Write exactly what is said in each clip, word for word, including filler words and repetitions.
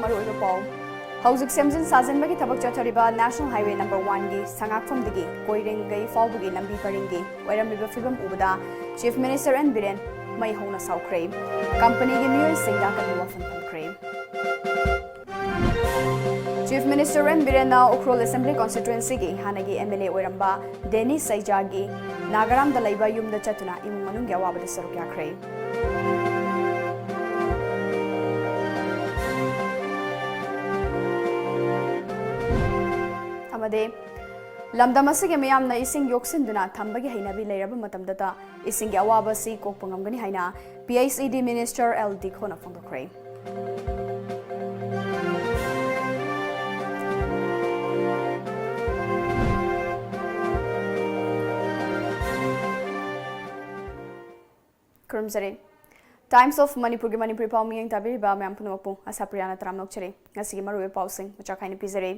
ꯃꯔꯨꯑꯣꯏꯕ ꯄꯥꯎ꯫ ꯍꯧꯖꯤꯛ ꯁꯦꯝꯖꯤꯟ ꯁꯥꯖꯤꯟꯕꯒꯤ ꯊꯕꯛ ꯆꯠꯊꯔꯤꯕ National Highway number one ꯒꯤ ꯁꯉꯥꯛꯐꯝꯗꯒꯤ ꯀꯣꯏꯔꯦꯡꯒꯩ ꯐꯥꯎꯕꯒꯤ ꯂꯝꯕꯤ ꯄꯔꯤꯡꯒꯤ ꯑꯣꯏꯔꯝꯂꯤꯕ ꯐꯤꯕꯝ ꯎꯕꯗ Chief Minister N ꯕꯤꯔꯦꯟ ꯃꯩ ꯍꯧꯅ ꯁꯥꯎꯈ꯭ꯔꯦ꯫ ꯀꯝꯄꯅꯤꯒꯤ ꯃꯤꯑꯣꯏꯁꯤꯡꯗ ꯑꯀꯟꯕ ꯋꯥꯐꯝ ꯊꯝꯈ꯭ꯔꯦ꯫ Chief Minister N ꯕꯤꯔꯦꯟꯅ Ukhrul Assembly Constituency ꯒꯤ ꯍꯥꯟꯅꯒꯤ M L A ꯑꯣꯏꯔꯝꯕ ꯗꯦꯅꯤꯁ ꯁꯩꯖꯥꯒꯤ ꯅꯥꯒꯥꯔꯥꯝꯗ ꯂꯩꯕ ꯌꯨꯝꯗ ꯆꯠꯇꯨꯅ ꯏꯃꯨꯡ ꯃꯅꯨꯡꯒꯤ ꯑꯋꯥꯕꯗ ꯁꯔꯨꯛ ꯌꯥꯈ꯭ꯔꯦ꯫ ꯑꯃꯗꯤ ꯂꯝꯗꯝ ꯑꯁꯤꯒꯤ ꯃꯤꯌꯥꯝꯅ ꯏꯁꯤꯡ ꯌꯣꯛꯁꯤꯟꯗꯨꯅ ꯊꯝꯕꯒꯤ ꯍꯩꯅꯕꯤ ꯂꯩꯔꯕ ꯃꯇꯝꯗꯇ ꯏꯁꯤꯡꯒꯤ ꯑꯋꯥꯕ ꯑꯁꯤ ꯀꯣꯛꯄ ꯉꯝꯒꯅꯤ ꯍꯥꯏꯅ P H E D Minister L ꯗꯤꯈꯣꯅ ꯐꯣꯡꯗꯣꯛꯈ꯭ꯔꯦ꯫ ꯈꯨꯔꯨꯝꯖꯔꯤ꯫ Times of ꯃꯅꯤꯄꯨꯔꯒꯤ ꯃꯅꯤꯄꯨꯔꯤ ꯄꯥꯎ ꯃꯤꯠꯌꯦꯡ ꯇꯥꯕꯤꯔꯤꯕ ꯃꯌꯥꯝ ꯄꯨꯝꯅꯃꯛꯄꯨ ꯑꯁꯥꯄ꯭ꯔꯤꯌꯥꯅ ꯇꯔꯥꯝꯅ ꯑꯣꯛꯆꯔꯤ꯫ ꯉꯁꯤꯒꯤ ꯃꯔꯨꯑꯣꯏꯕ ꯄꯥꯎꯁꯤꯡ ꯃꯆꯥ ꯈꯥꯏꯅ ꯄꯤꯖꯔꯤ꯫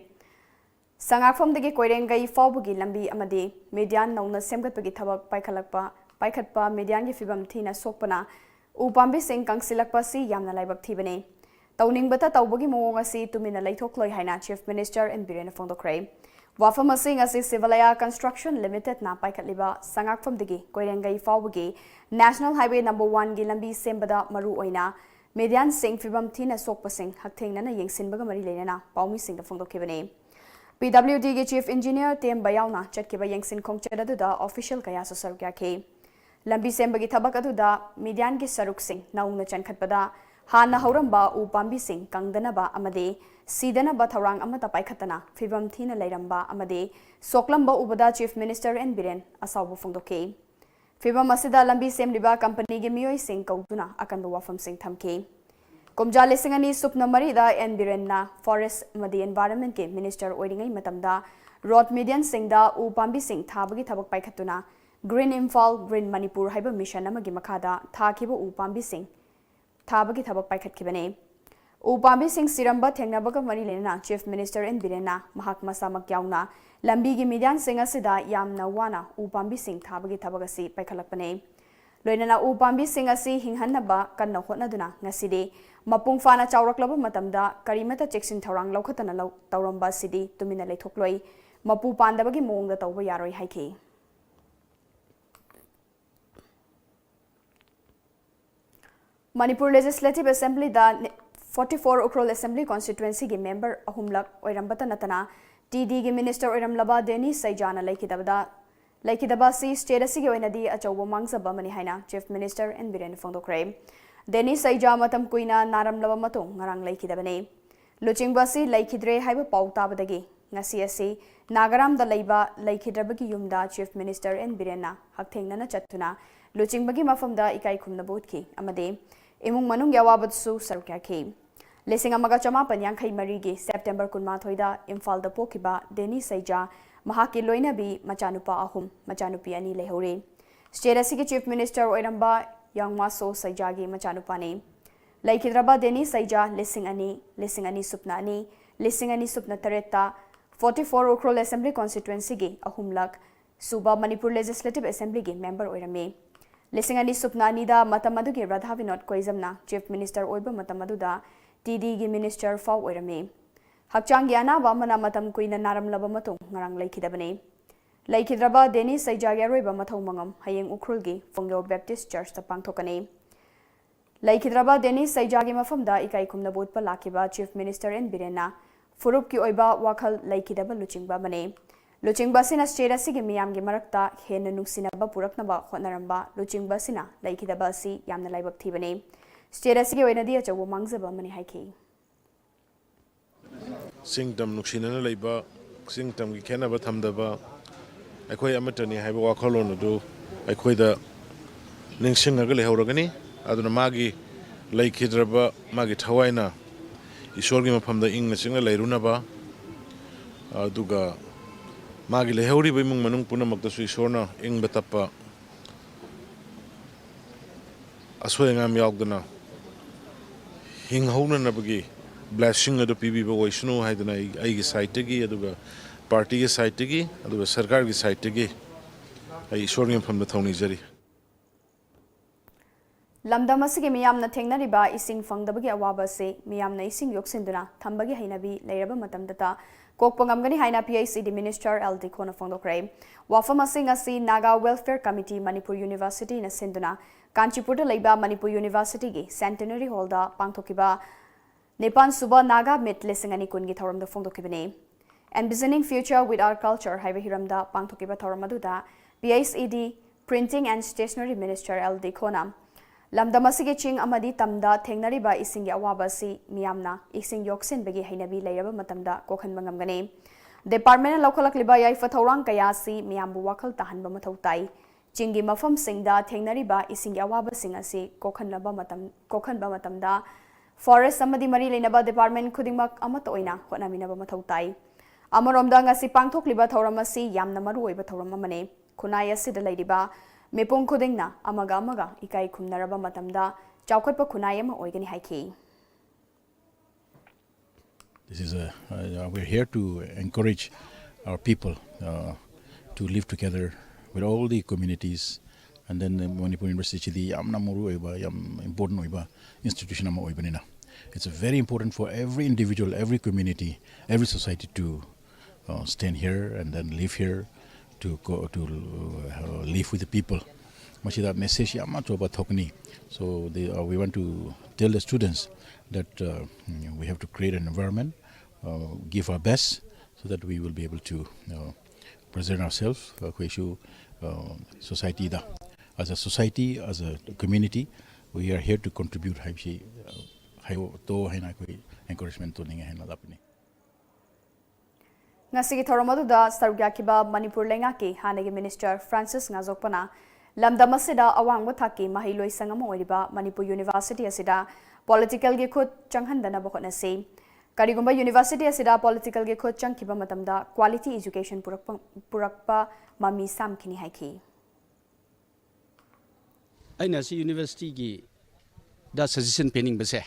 ꯁꯉꯥꯛꯐꯝꯗꯒꯤ ꯀꯣꯏꯔꯦꯡꯒꯩ ꯐꯥꯎꯕꯒꯤ ꯂꯝꯕꯤ ꯑꯃꯗꯤ ꯃꯤꯗꯤꯌꯥꯟ ꯅꯧꯅ ꯁꯦꯝꯒꯠꯄꯒꯤ ꯊꯕꯛ ꯄꯥꯏꯈꯠꯂꯛꯄ, ꯄꯥꯏꯈꯠꯄ ꯃꯤꯗꯤꯌꯥꯟꯒꯤ ꯐꯤꯕꯝ ꯊꯤꯅ ꯁꯣꯛꯄꯅ ꯎ ꯄꯥꯝꯕꯤꯁꯤꯡ ꯀꯪꯁꯤꯜꯂꯛꯄ ꯑꯁꯤ ꯌꯥꯝꯅ ꯂꯥꯏꯕꯛ ꯊꯤꯕꯅꯤ꯫ ꯇꯧꯅꯤꯡꯕꯇ ꯇꯧꯕꯒꯤ ꯃꯑꯣꯡ ꯑꯁꯤ ꯇꯨꯃꯤꯟꯅ ꯂꯩꯊꯣꯛꯂꯣꯏ ꯍꯥꯏꯅ Chief Minister N ꯕꯤꯔꯦꯟꯅ ꯐꯣꯡꯗꯣꯛꯈ꯭ꯔꯦ꯫ ꯋꯥꯐꯝ ꯑꯁꯤ ꯉꯁꯤ ꯁꯤꯚꯂꯌꯥ Construction Limited ꯅ ꯄꯥꯏꯈꯠꯂꯤꯕ ꯁꯉꯥꯛꯐꯝꯗꯒꯤ ꯀꯣꯏꯔꯦꯡꯒꯩ ꯐꯥꯎꯕꯒꯤ National Highway number one ꯒꯤ ꯂꯝꯕꯤ ꯁꯦꯝꯕꯗ ꯃꯔꯨ ꯑꯣꯏꯅ ꯃꯤꯗꯤꯌꯥꯟꯁꯤꯡ ꯐꯤꯕꯝ ꯊꯤꯅ ꯁꯣꯛꯄꯁꯤꯡ ꯍꯛꯊꯦꯡꯅꯅ ꯌꯦꯡꯁꯤꯟꯕꯒ ꯃꯔꯤ ꯂꯩꯅꯅ ꯄꯥꯎꯃꯤꯁꯤꯡꯗ ꯐꯣꯡꯗꯣꯛꯈꯤꯕꯅꯤ꯫ P W D ꯒꯤ Chief Engineer ꯇꯦꯝꯕ ꯌꯥꯎꯅ ꯆꯠꯈꯤꯕ ꯌꯦꯡꯁꯤꯟ ꯈꯣꯡꯆꯠ ꯑꯗꯨꯗ official ꯀꯌꯥꯁꯨ ꯁꯔꯨꯛ ꯌꯥꯈꯤ꯫ ꯂꯝꯕꯤ ꯁꯦꯝꯕꯒꯤ ꯊꯕꯛ ꯑꯗꯨꯗ ꯃꯤꯗꯤꯌꯥꯟꯒꯤ ꯁꯔꯨꯛꯁꯤꯡ ꯅꯧꯅ ꯆꯟꯈꯠꯄꯗ ꯍꯥꯟꯅ ꯍꯧꯔꯝꯕ ꯎ ꯄꯥꯝꯕꯤꯁꯤꯡ ꯀꯪꯗꯅꯕ ꯑꯃꯗꯤ ꯁꯤꯗꯅꯕ ꯊꯧꯔꯥꯡ ꯑꯃꯠꯇ ꯄꯥꯏꯈꯠꯇꯅ ꯐꯤꯕꯝ ꯊꯤꯅ ꯂꯩꯔꯝꯕ ꯑꯃꯗꯤ ꯁꯣꯛꯂꯝꯕ ꯎꯕꯗ Chief Minister N ꯕꯤꯔꯦꯟ ꯑꯁꯥꯎꯕ ꯐꯣꯡꯗꯣꯛꯈꯤ꯫ ꯐꯤꯕꯝ ꯑꯁꯤꯗ ꯂꯝꯕꯤ ꯁꯦꯝꯂꯤꯕ ꯀꯝꯄꯅꯤꯒꯤ ꯃꯤꯑꯣꯏꯁꯤꯡ ꯀꯧꯗꯨꯅ ꯑꯀꯟꯕ ꯋꯥꯐꯝꯁꯤꯡ ꯊꯝꯈꯤ꯫ ꯀꯨꯝꯖꯥ ꯂꯤꯁꯤꯡ ꯑꯅꯤ ꯁꯨꯞꯅ ꯃꯔꯤꯗ N ꯕꯤꯔꯦꯟꯅ Forest ꯑꯃꯗꯤ Environment ꯀꯤ Minister ꯑꯣꯏꯔꯤꯉꯩ ꯃꯇꯝꯗ road median ꯁꯤꯡꯗ ꯎ ꯄꯥꯝꯕꯤꯁꯤꯡ ꯊꯥꯕꯒꯤ ꯊꯕꯛ ꯄꯥꯏꯈꯠꯇꯨꯅ Green Imphal, Green Manipur ꯍꯥꯏꯕ mission ꯑꯃꯒꯤ ꯃꯈꯥꯗ ꯊꯥꯈꯤꯕ ꯎ ꯄꯥꯝꯕꯤꯁꯤꯡ ꯊꯥꯕꯒꯤ ꯊꯕꯛ ꯄꯥꯏꯈꯠꯈꯤꯕꯅꯤ꯫ ꯎ ꯄꯥꯝꯕꯤꯁꯤꯡ ꯁꯤꯔꯝꯕ ꯊꯦꯡꯅꯕꯒ ꯃꯔꯤ ꯂꯩꯅꯅ Chief Minister N ꯕꯤꯔꯦꯟꯅ ꯃꯍꯥꯛ ꯃꯁꯥꯃꯛ ꯌꯥꯎꯅ ꯂꯝꯕꯤꯒꯤ ꯃꯤꯗꯤꯌꯥꯟꯁꯤꯡ ꯑꯁꯤꯗ ꯌꯥꯝꯅ ꯋꯥꯅ ꯎ ꯄꯥꯝꯕꯤꯁꯤꯡ ꯊꯥꯕꯒꯤ ꯊꯕꯛ ꯑꯁꯤ ꯄꯥꯏꯈꯠꯂꯛꯄꯅꯤ꯫ ꯂꯣꯏꯅꯅ ꯎ ꯄꯥꯝꯕꯤꯁꯤꯡ ꯑꯁꯤ ꯍꯤꯡꯍꯟꯅꯕ ꯀꯟꯅ ꯍꯣꯠꯅꯗꯨꯅ ꯉꯁꯤꯗꯤ ꯃꯄꯨꯡ ꯐꯥꯅ ꯆꯥꯎꯔꯛꯂꯕ ꯃꯇꯝꯗ ꯀꯔꯤꯃꯠꯇ ꯆꯦꯛꯁꯤꯟ ꯊꯧꯔꯥꯡ ꯂꯧꯈꯠꯇꯅ ꯂꯧ-, ꯇꯧꯔꯝꯕ ꯑꯁꯤꯗꯤ ꯇꯨꯃꯤꯟꯅ ꯂꯩꯊꯣꯛꯂꯣꯏ, ꯃꯄꯨ ꯄꯥꯟꯗꯕꯒꯤ ꯃꯑꯣꯡꯗ ꯇꯧꯕ ꯌꯥꯔꯣꯏ ꯍꯥꯏꯈꯤ꯫ Manipur Legislative Assemblyꯗ forty four Ukhrul Assembly Constituencyꯒꯤ member ꯑꯍꯨꯝꯂꯛ ꯑꯣꯏꯔꯝꯕꯇ ꯅꯠꯇꯅ TDꯒꯤ minister ꯑꯣꯏꯔꯝꯂꯕ ꯗꯦꯅꯤ ꯁꯩꯖꯥꯅ ꯂꯩꯈꯤꯗꯕꯗ, ꯂꯩꯈꯤꯗꯕ ꯑꯁꯤ state ꯑꯁꯤꯒꯤ ꯑꯣꯏꯅꯗꯤ ꯑꯆꯧꯕ ꯃꯥꯡꯖꯕ ꯑꯃꯅꯤ ꯍꯥꯏꯅ Chief Minister N ꯕꯤꯔꯦꯟꯅ ꯐꯣꯡꯗꯣꯛꯈ꯭ꯔꯦ꯫ ꯗꯦꯅꯤ ꯁꯩꯖꯥ ꯃꯇꯝ ꯀꯨꯏꯅ ꯅꯥꯔꯝꯂꯕ ꯃꯇꯨꯡ ꯉꯔꯥꯡ ꯂꯩꯈꯤꯗꯕꯅꯤ꯫ ꯂꯨꯆꯤꯡꯕ ꯑꯁꯤ ꯂꯩꯈꯤꯗ꯭ꯔꯦ ꯍꯥꯏꯕ ꯄꯥꯎ ꯇꯥꯕꯗꯒꯤ ꯉꯁꯤ ꯑꯁꯤ ꯅꯥꯒꯥꯔꯥꯝꯗ ꯂꯩꯕ ꯂꯩꯈꯤꯗ꯭ꯔꯕꯒꯤ ꯌꯨꯝꯗ Chief Minister N ꯕꯤꯔꯦꯟꯅ ꯍꯛꯊꯦꯡꯅꯅ ꯆꯠꯇꯨꯅ ꯂꯨꯆꯤꯡꯕꯒꯤ ꯃꯐꯝꯗ ꯏꯀꯥꯏ ꯈꯨꯝꯅꯕ ꯎꯠꯈꯤ ꯑꯃꯗꯤ ꯏꯃꯨꯡ ꯃꯅꯨꯡꯒꯤ ꯑꯋꯥꯕꯗꯁꯨ ꯁꯔꯨꯛ ꯌꯥꯈꯤ꯫ ꯂꯤꯁꯤꯡ ꯑꯃꯒ ꯆꯃꯥꯄꯟ ꯌꯥꯡꯈꯩ ꯃꯔꯤꯒꯤ September ꯀꯨꯟꯃꯥꯊꯣꯏꯗ ꯏꯝꯐꯥꯜꯗ ꯄꯣꯛꯈꯤꯕ ꯗꯦꯅꯤ ꯁꯩꯖꯥ, ꯃꯍꯥꯛꯀꯤ ꯂꯣꯏꯅꯕꯤ, ꯃꯆꯥꯅꯨꯄꯥ ꯑꯍꯨꯝ, ꯃꯆꯥꯅꯨꯄꯤ ꯑꯅꯤ ꯂꯩꯍꯧꯔꯤ꯫ State ꯑꯁꯤꯒꯤ Chief Minister ꯑꯣꯏꯔꯝꯕ ꯌꯥꯡꯃꯥꯁꯣ ꯁꯩꯖꯥꯒꯤ ꯃꯆꯥꯅꯨꯄꯥꯅꯤ꯫ ꯂꯩꯈꯤꯗ꯭ꯔꯕ ꯗꯦꯅꯤ ꯁꯩꯖꯥ ꯂꯤꯁꯤꯡ ꯑꯅꯤ, ꯂꯤꯁꯤꯡ ꯑꯅꯤ ꯁꯨꯞꯅ ꯑꯅꯤ, ꯂꯤꯁꯤꯡ ꯑꯅꯤ ꯁꯨꯞꯅ ꯇꯔꯦꯠꯇ forty four ꯎꯈ꯭ꯔꯨꯜ Assembly Constituencyꯒꯤ ꯑꯍꯨꯝꯂꯛ ꯁꯨꯕ ꯃꯅꯤꯄꯨꯔ Legislative Assemblyꯒꯤ member ꯑꯣꯏꯔꯝꯃꯤ꯫ ꯂꯤꯁꯤꯡ ꯑꯅꯤ ꯁꯨꯞꯅ ꯑꯅꯤꯗ ꯃꯇꯝ ꯑꯗꯨꯒꯤ ꯔꯥꯙꯥ ꯕꯤꯅꯣꯗ ꯀꯣꯏꯖꯝꯅ Chief Minister ꯑꯣꯏꯕ ꯃꯇꯝ ꯑꯗꯨꯗ TDꯒꯤ minister ꯐꯥꯎ ꯑꯣꯏꯔꯝꯃꯤ꯫ ꯍꯛꯆꯥꯡꯒꯤ ꯑꯅꯥꯕ ꯑꯃꯅ ꯃꯇꯝ ꯀꯨꯏꯅ ꯅꯥꯔꯝꯂꯕ ꯃꯇꯨꯡ ꯉꯔꯥꯡ ꯂꯩꯈꯤꯗꯕꯅꯤ꯫ ꯂꯩꯈꯤꯗ꯭ꯔꯕ ꯗꯦꯅꯤ ꯁꯩꯖꯥꯒꯤ ꯑꯔꯣꯏꯕ ꯃꯊꯧ ꯃꯉꯝ ꯍꯌꯦꯡ ꯎꯈ꯭ꯔꯨꯜꯒꯤ ꯐꯣꯡꯒ꯭ꯌꯧ Baptist Churchꯇ ꯄꯥꯡꯊꯣꯛꯀꯅꯤ꯫ ꯂꯩꯈꯤꯗ꯭ꯔꯕ ꯗꯦꯅꯤ ꯁꯩꯖꯥꯒꯤ ꯃꯐꯝꯗ ꯏꯀꯥꯏ ꯈꯨꯝꯅꯕ ꯎꯠꯄ ꯂꯥꯛꯈꯤꯕ Chief Minister N ꯕꯤꯔꯦꯟꯅ ꯐꯨꯔꯨꯞꯀꯤ ꯑꯣꯏꯕ ꯋꯥꯈꯜ ꯂꯩꯈꯤꯗꯕ ꯂꯨꯆꯤꯡꯕ ꯑꯃꯅꯤ꯫ ꯂꯨꯆꯤꯡꯕ ꯑꯁꯤꯅ state ꯑꯁꯤꯒꯤ ꯃꯤꯌꯥꯝꯒꯤ ꯃꯔꯛꯇ ꯍꯦꯟꯅ ꯅꯨꯡꯁꯤꯅꯕ ꯄꯨꯔꯛꯅꯕ ꯍꯣꯠꯅꯔꯝꯕ ꯂꯨꯆꯤꯡꯕ ꯑꯁꯤꯅ ꯂꯩꯈꯤꯗꯕ ꯑꯁꯤ ꯌꯥꯝꯅ ꯂꯥꯏꯕꯛ ꯊꯤꯕꯅꯤ꯫ State ꯑꯁꯤꯒꯤ ꯑꯣꯏꯅꯗꯤ ꯑꯆꯧꯕ ꯃꯥꯡꯖꯕ ꯑꯃꯅꯤ ꯍꯥꯏꯈꯤ꯫ ꯆꯤꯡ ꯇꯝ ꯅꯨꯡꯁꯤꯅꯅ ꯂꯩꯕ, ꯆꯤꯡ ꯇꯝꯒꯤ ꯈꯦꯠꯅꯕ ꯊꯝꯗꯕ, ꯑꯩꯈꯣꯏ ꯑꯃꯠꯇꯅꯤ ꯍꯥꯏꯕ ꯋꯥꯈꯜꯂꯣꯟ ꯑꯗꯨ ꯑꯩꯈꯣꯏꯗ ꯅꯤꯡꯁꯤꯡꯉꯒ ꯂꯩꯍꯧꯔꯒꯅꯤ꯫ ꯑꯗꯨꯅ ꯃꯥꯒꯤ ꯂꯩꯈꯤꯗ꯭ꯔꯕ ꯃꯥꯒꯤ ꯊꯋꯥꯏꯅ ꯏꯁꯣꯔꯒꯤ ꯃꯐꯝꯗ ꯏꯪꯅ ꯆꯤꯛꯅ ꯂꯩꯔꯨꯅꯕ, ꯑꯗꯨꯒ ꯃꯥꯒꯤ ꯂꯩꯍꯧꯔꯤꯕ ꯏꯃꯨꯡ ꯃꯅꯨꯡ ꯄꯨꯝꯅꯃꯛꯇꯁꯨ ꯏꯁꯣꯔꯅ ꯏꯪꯕ ꯇꯞꯄ ꯑꯁꯣꯏ ꯑꯉꯥꯝ ꯌꯥꯎꯗꯅ ꯍꯤꯡꯍꯧꯅꯅꯕꯒꯤ blessing ꯑꯗꯨ ꯄꯤꯕꯤꯕ ꯑꯣꯏꯁꯅꯨ ꯍꯥꯏꯗꯅ ꯑꯩ, ꯑꯩꯒꯤ sideꯇꯒꯤ ꯑꯗꯨꯒ partyꯒꯤ sideꯇꯒꯤ ꯑꯗꯨꯒ ꯁꯔꯀꯥꯔꯒꯤ sideꯇꯒꯤ ꯑꯩ ꯏꯁꯣꯔꯒꯤ ꯃꯐꯝꯗ ꯊꯧꯅꯤꯖꯔꯤ꯫ ꯂꯝꯗꯝ ꯑꯁꯤꯒꯤ ꯃꯤꯌꯥꯝꯅ ꯊꯦꯡꯅꯔꯤꯕ ꯏꯁꯤꯡ ꯐꯪꯗꯕꯒꯤ ꯑꯋꯥꯕ ꯑꯁꯤ ꯃꯤꯌꯥꯝꯅ ꯏꯁꯤꯡ ꯌꯣꯛꯁꯤꯟꯗꯨꯅ ꯊꯝꯕꯒꯤ ꯍꯩꯅꯕꯤ ꯂꯩꯔꯕ ꯃꯇꯝꯗꯇ ꯀꯣꯛꯄ ꯉꯝꯒꯅꯤ ꯍꯥꯏꯅ P I C D Minister L Dikho ꯅ ꯐꯣꯡꯗꯣꯛꯈ꯭ꯔꯦ꯫ ꯋꯥꯐꯝ ꯑꯁꯤ ꯉꯁꯤ Naga Welfare Committee Manipur University ꯅ ꯁꯤꯟꯗꯨꯅ ꯀꯥꯟꯆꯤꯄꯨꯔꯗ ꯂꯩꯕ ꯃꯅꯤꯄꯨꯔ University ꯒꯤ Centenary Hall ꯗ ꯄꯥꯡꯊꯣꯛꯈꯤꯕ ꯅꯤꯄꯥꯟ ꯁꯨꯕ Naga Meet ꯂꯤꯁꯤꯡ ꯑꯅꯤ ꯀꯨꯟꯒꯤ ꯊꯧꯔꯝꯗ ꯐꯣꯡꯗꯣꯛꯈꯤꯕꯅꯤ꯫ Envisioning Future with Our Culture ꯍꯥꯏꯕ ꯍꯤꯔꯝꯗ ꯄꯥꯡꯊꯣꯛꯈꯤꯕ ꯊꯧꯔꯝ ꯑꯗꯨꯗ P I C D Printing and Stationery Minister L Dikho ꯅ ꯂꯝꯗꯝ ꯑꯁꯤꯒꯤ ꯆꯤꯡ ꯑꯃꯗꯤ ꯇꯝꯗ ꯊꯦꯡꯅꯔꯤꯕ ꯏꯁꯤꯡꯒꯤ ꯑꯋꯥꯕ ꯑꯁꯤ ꯃꯤꯌꯥꯝꯅ ꯏꯁꯤꯡ ꯌꯣꯛꯁꯤꯟꯕꯒꯤ ꯍꯩꯅꯕꯤ ꯂꯩꯔꯕ ꯃꯇꯝꯗ ꯀꯣꯛꯍꯟꯕ ꯉꯝꯒꯅꯤ꯫ Department ꯅ ꯂꯧꯈꯠꯂꯛꯂꯤꯕ ꯌꯥꯏꯐ ꯊꯧꯔꯥꯡ ꯀꯌꯥ ꯑꯁꯤ ꯃꯤꯌꯥꯝꯕꯨ ꯋꯥꯈꯜ ꯇꯥꯍꯟꯕ ꯃꯊꯧ ꯇꯥꯏ꯫ ꯆꯤꯡꯒꯤ ꯃꯐꯝꯁꯤꯡꯗ ꯊꯦꯡꯅꯔꯤꯕ ꯏꯁꯤꯡꯒꯤ ꯑꯋꯥꯕꯁꯤꯡ ꯑꯁꯤ ꯀꯣꯛꯍꯟꯅꯕ ꯃꯇꯝ, ꯀꯣꯛꯍꯟꯕ ꯃꯇꯝꯗ Forest ꯑꯃꯗꯤ ꯃꯔꯤ ꯂꯩꯅꯕ department ꯈꯨꯗꯤꯡꯃꯛ ꯑꯃꯠꯇ ꯑꯣꯏꯅ ꯍꯣꯠꯅꯃꯤꯟꯅꯕ ꯃꯊꯧ ꯇꯥꯏ꯫ ꯑꯃꯔꯣꯝꯗ ꯉꯁꯤ ꯄꯥꯡꯊꯣꯛꯂꯤꯕ ꯊꯧꯔꯝ ꯑꯁꯤ ꯌꯥꯝꯅ ꯃꯔꯨ ꯑꯣꯏꯕ ꯊꯧꯔꯝ ꯑꯃꯅꯤ꯫ ꯈꯨꯟꯅꯥꯏ ꯑꯁꯤꯗ ꯂꯩꯔꯤꯕ ꯃꯤꯄꯨꯝ ꯈꯨꯗꯤꯡꯅ ꯑꯃꯒ ꯑꯃꯒ ꯏꯀꯥꯏ ꯈꯨꯝꯅꯔꯕ ꯃꯇꯝꯗ ꯆꯥꯎꯈꯠꯄ ꯈꯨꯟꯅꯥꯏ ꯑꯃ ꯑꯣꯏꯒꯅꯤ ꯍꯥꯏꯈꯤ꯫ This is a, uh, we're here to encourage our people uh, to live together with all the communities, and then the Manipur University ꯁꯤꯗꯤ ꯌꯥꯝꯅ ꯃꯔꯨ ꯑꯣꯏꯕ, ꯌꯥꯝ important ꯑꯣꯏꯕ institution ꯑꯃ ꯑꯣꯏꯕꯅꯤꯅ, it's very important for every individual, every community, every society to uh, stand here and then live here to go, to uh, live with the people. ꯃꯁꯤꯗ message ꯌꯥꯝ ꯑꯆꯧꯕ ꯊꯣꯛꯀꯅꯤ꯫ So they, uh, we want to tell the students that uh, we have to create an environment, uh, give our best, so that we will be able to uh, present ourselves ꯑꯩꯈꯣꯏꯁꯨ uh, society the, as a society, as a community, we are here to contribute ꯍꯥꯏꯕꯁꯤ uh, ꯍꯥꯏꯗꯣꯛꯑꯣ ꯍꯥꯏꯅ ꯑꯩꯈꯣꯏ encouragement ꯇꯧꯅꯤꯡꯉꯦ ꯍꯥꯏꯅ ꯂꯥꯛꯄꯅꯤ꯫ ꯉꯁꯤꯒꯤ ꯊꯧꯔꯝ ꯑꯗꯨꯗ ꯁꯔꯨꯛ ꯌꯥꯈꯤꯕ ꯃꯅꯤꯄꯨꯔ ꯂꯩꯉꯥꯛꯀꯤ ꯍꯥꯟꯅꯒꯤ Minister Francis ꯉꯥꯖꯣꯛꯄꯅ ꯂꯝꯗꯝ ꯑꯁꯤꯗ ꯑꯋꯥꯡꯕ ꯊꯥꯛꯀꯤ ꯃꯍꯩꯂꯣꯏꯁꯪ ꯑꯃ ꯑꯣꯏꯔꯤꯕ ꯃꯅꯤꯄꯨꯔ University ꯑꯁꯤꯗ political ꯒꯤ ꯈꯨꯠ ꯆꯪꯍꯟꯗꯅꯕ ꯍꯣꯠꯅꯁꯤ꯫ ꯀꯔꯤꯒꯨꯝꯕ University ꯑꯁꯤꯗ political ꯒꯤ ꯈꯨꯠ ꯆꯪꯈꯤꯕ ꯃꯇꯝꯗ quality education ꯄꯨꯔꯛꯄ, ꯄꯨꯔꯛꯄ ꯃꯃꯤ ꯁꯥꯝꯈꯤꯅꯤ ꯍꯥꯏꯈꯤ꯫ ꯑꯩꯅ ꯁꯤ university ꯒꯤꯗ suggestion ꯄꯤꯅꯤꯡꯕꯁꯦ,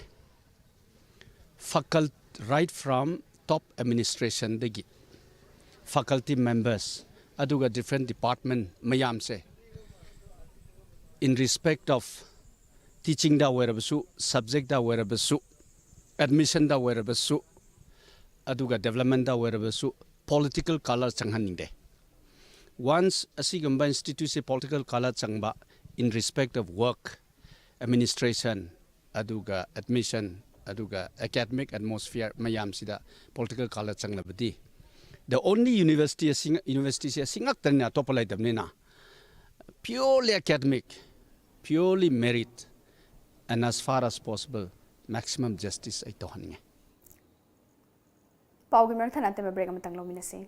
faculty, right from top administration ꯗꯒꯤ faculty members ꯑꯗꯨꯒ different department ꯃꯌꯥꯝꯁꯦ, in respect of ꯇꯤꯆꯤꯡꯗ ꯑꯣꯏꯔꯕꯁꯨ, ꯁꯕꯖꯦꯛꯇ ꯑꯣꯏꯔꯕꯁꯨ, ꯑꯦꯗꯃꯤꯁꯟꯗ ꯑꯣꯏꯔꯕꯁꯨ, ꯑꯗꯨꯒ ꯗꯦꯕꯂꯞꯃꯦꯟꯗ ꯑꯣꯏꯔꯕꯁꯨ, ꯄꯣꯂꯤꯇꯤꯀꯦꯜ ꯀꯂꯔ ꯆꯪꯍꯟꯅꯤꯡꯗꯦ꯫ ꯋꯥꯟꯁ ꯑꯁꯤꯒꯨꯝꯕ ꯏꯟꯁꯇꯤꯇ꯭ꯌꯨꯠꯁꯦ ꯄꯣꯂꯤꯇꯤꯀꯦꯜ ꯀꯂꯔ ꯆꯪꯕ, in respect of work, administration, ꯑꯗꯨꯒ ꯑꯦꯗꯃꯤꯁꯟ, ꯑꯗꯨꯒ ꯑꯦꯀꯥꯗꯃꯤꯛ ꯑꯦꯠꯃꯣꯁꯐꯤꯌꯔ ꯃꯌꯥꯝꯁꯤꯗ ꯄꯣꯂꯤꯇꯤꯀꯦꯜ ꯀꯂꯔ ꯆꯪꯂꯕꯗꯤ, the only university ꯑꯁꯤ, ꯌꯨꯅꯤꯚꯔꯁꯤꯇꯤꯁꯦ ꯑꯁꯤ ꯉꯥꯛꯇꯅꯤꯅ, ꯑꯇꯣꯞꯄ ꯂꯩꯇꯕꯅꯤꯅ, purely academic, purely merit, and as far as possible, maximum justice ꯑꯩ ꯇꯧꯍꯟꯅꯤꯡꯉꯦ꯫ ꯄꯥꯎꯒꯤ ꯃꯔꯛ ꯊꯠꯅ ꯑꯇꯦꯟꯕ ꯕ꯭ꯔꯦꯛ ꯑꯃꯇꯪ ꯂꯧꯃꯤꯟꯅꯁꯤ꯫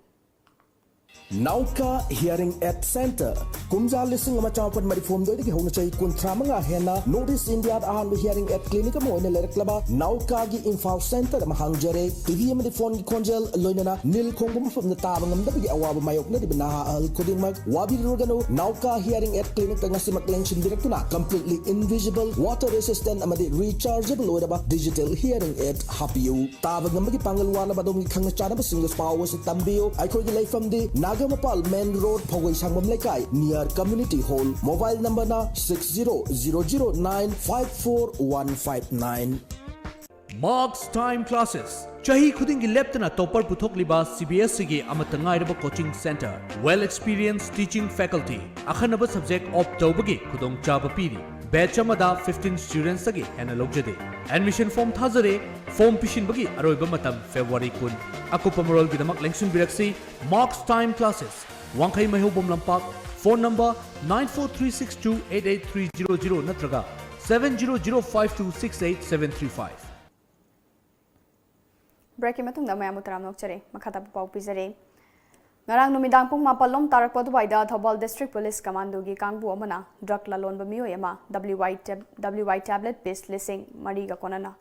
Nauka Hearing Aid Center, ꯀꯨꯝꯖꯥ ꯂꯤꯁꯤꯡ ꯑꯃ ꯆꯃꯥꯄꯟ ꯃꯔꯤꯐꯨ ꯍꯨꯝꯗꯣꯏꯗꯒꯤ ꯍꯧꯅ ꯆꯍꯤ ꯀꯨꯟꯊ꯭ꯔꯥ ꯃꯉꯥ ꯍꯦꯟꯅ ꯅꯣꯔꯠ ꯏꯁ ꯏꯟꯗꯤꯌꯥꯗ ꯑꯍꯥꯟꯕ ꯍꯤꯌꯔꯤꯡ ꯑꯦꯗ ꯀ꯭ꯂꯤꯅꯤꯛ ꯑꯃ ꯑꯣꯏꯅ ꯂꯩꯔꯛꯂꯕ ꯅꯥꯎꯀꯥꯒꯤ ꯏꯝꯐꯥꯜ ꯁꯦꯟꯇꯔ ꯑꯃ ꯍꯥꯡꯖꯔꯦ꯫ ꯇꯤꯚꯤ ꯑꯃꯗꯤ ꯐꯣꯟꯒꯤ ꯈꯣꯟꯖꯦꯜ, ꯂꯣꯏꯅꯅ ꯅꯤꯜ ꯈꯣꯡꯕ ꯃꯐꯝꯗ ꯇꯥꯕ ꯉꯝꯗꯕꯒꯤ ꯑꯋꯥꯕ ꯃꯥꯌꯣꯛꯅꯔꯤꯕ ꯅꯍꯥ ꯑꯍꯜ ꯈꯨꯗꯤꯡꯃꯛ ꯋꯥꯕꯤꯔꯨꯔꯒꯅꯨ꯫ ꯅꯥꯎꯀꯥ ꯍꯤꯌꯔꯤꯡ ꯑꯦꯗ ꯀ꯭ꯂꯤꯅꯤꯛꯇ ꯉꯁꯤꯃꯛ ꯂꯦꯡꯁꯤꯟꯕꯤꯔꯛꯇꯨꯅ completely invisible, water resistant ꯑꯃꯗꯤ rechargeable ꯑꯣꯏꯔꯕ digital hearing aid ꯍꯥꯞꯄꯤꯌꯨ꯫ ꯇꯥꯕ ꯉꯝꯕꯒꯤ ꯄꯥꯡꯒꯜ ꯋꯥꯠꯂꯕ ꯑꯗꯣꯝꯒꯤ ꯈꯪꯅ ꯆꯥꯟꯅꯕꯁꯤꯡꯗꯁꯨ ꯄꯥꯎ ꯑꯁꯤ ꯇꯝꯕꯤꯌꯨ꯫ ꯑꯩꯈꯣꯏꯒꯤ ꯂꯩꯐꯝꯗꯤ ꯅꯥꯒꯥꯃꯄꯥꯜ ꯃꯦꯟ ꯔꯣꯗ, ꯐꯧꯒꯩ ꯁꯥꯡꯕꯝ ꯂꯩꯀꯥꯏ, near community hall꯫ ꯃꯣꯕꯥꯏꯜ ꯅꯝꯕꯔꯅ six zero zero zero nine five four one five nine꯫ Marks Time Classes, ꯆꯍꯤ ꯈꯨꯗꯤꯡꯒꯤ ꯂꯦꯞꯇꯅ ꯇꯣꯄꯔ ꯄꯨꯊꯣꯛꯂꯤꯕ ꯁꯤ ꯕꯤ ꯑꯦꯁ ꯏꯒꯤ ꯑꯃꯠꯇ ꯉꯥꯏꯔꯕ coaching centre, well experienced teaching faculty, ꯑꯈꯟꯅꯕ ꯁꯕꯖꯦꯛ ꯑꯣꯞ ꯇꯧꯕꯒꯤ ꯈꯨꯗꯣꯡꯆꯥꯕ ꯄꯤꯔꯤ꯫ ꯕꯦꯆ ꯑꯃꯗ fifteen ꯁ꯭ꯇꯨꯗꯦꯟꯠꯁꯇꯒꯤ ꯍꯦꯟꯅ ꯂꯧꯖꯗꯦ꯫ ꯑꯦꯗꯃꯤꯁꯟ ꯐꯣꯔꯝ ꯊꯥꯖꯔꯦ꯫ ꯐꯣꯔꯝ ꯄꯤꯁꯤꯟꯕꯒꯤ ꯑꯔꯣꯏꯕ ꯃꯇꯝ ꯐꯦꯕ꯭ꯔꯨꯋꯥꯔꯤ ꯀꯨꯟ꯫ ꯑꯀꯨꯞꯄ ꯃꯔꯣꯜꯒꯤꯗꯃꯛ ꯂꯦꯡꯁꯤꯟꯕꯤꯔꯛꯁꯤ꯫ Marks Time Classes, ꯋꯥꯡꯈꯩ ꯃꯩꯍꯧꯕꯝ ꯂꯝꯄꯥꯛ, phone number nine four three six two eight eight three zero zero ꯅꯠꯇ꯭ꯔꯒ seven zero zero five two six eight seven three five꯫ ꯕ꯭ꯔꯦꯛꯀꯤ ꯃꯇꯨꯡꯗ ꯃꯌꯥꯝꯕꯨ ꯇꯔꯥꯝꯅ ꯑꯣꯛꯆꯔꯤ꯫ ꯃꯈꯥ ꯇꯥꯕ ꯄꯥꯎ ꯄꯤꯖꯔꯤ꯫ ꯉꯔꯥꯡ ꯅꯨꯃꯤꯗꯥꯡ ꯄꯨꯡ ꯃꯥꯄꯜ ꯂꯣꯝ ꯇꯥꯔꯛꯄ ꯑꯗꯨꯋꯥꯏꯗ ꯊꯧꯕꯥꯜ ꯗꯤꯁꯇ꯭ꯔꯤꯛ ꯄꯨꯂꯤꯁ ꯀꯃꯥꯟꯗꯣꯒꯤ ꯀꯥꯡꯕꯨ ꯑꯃꯅ ꯗ꯭ꯔꯒ ꯂꯂꯣꯟꯕ ꯃꯤꯑꯣꯏ ꯑꯃ W Y tab-, W Y tablet piece ꯂꯤꯁꯤꯡ ꯃꯔꯤꯒ ꯀꯣꯟꯅꯅ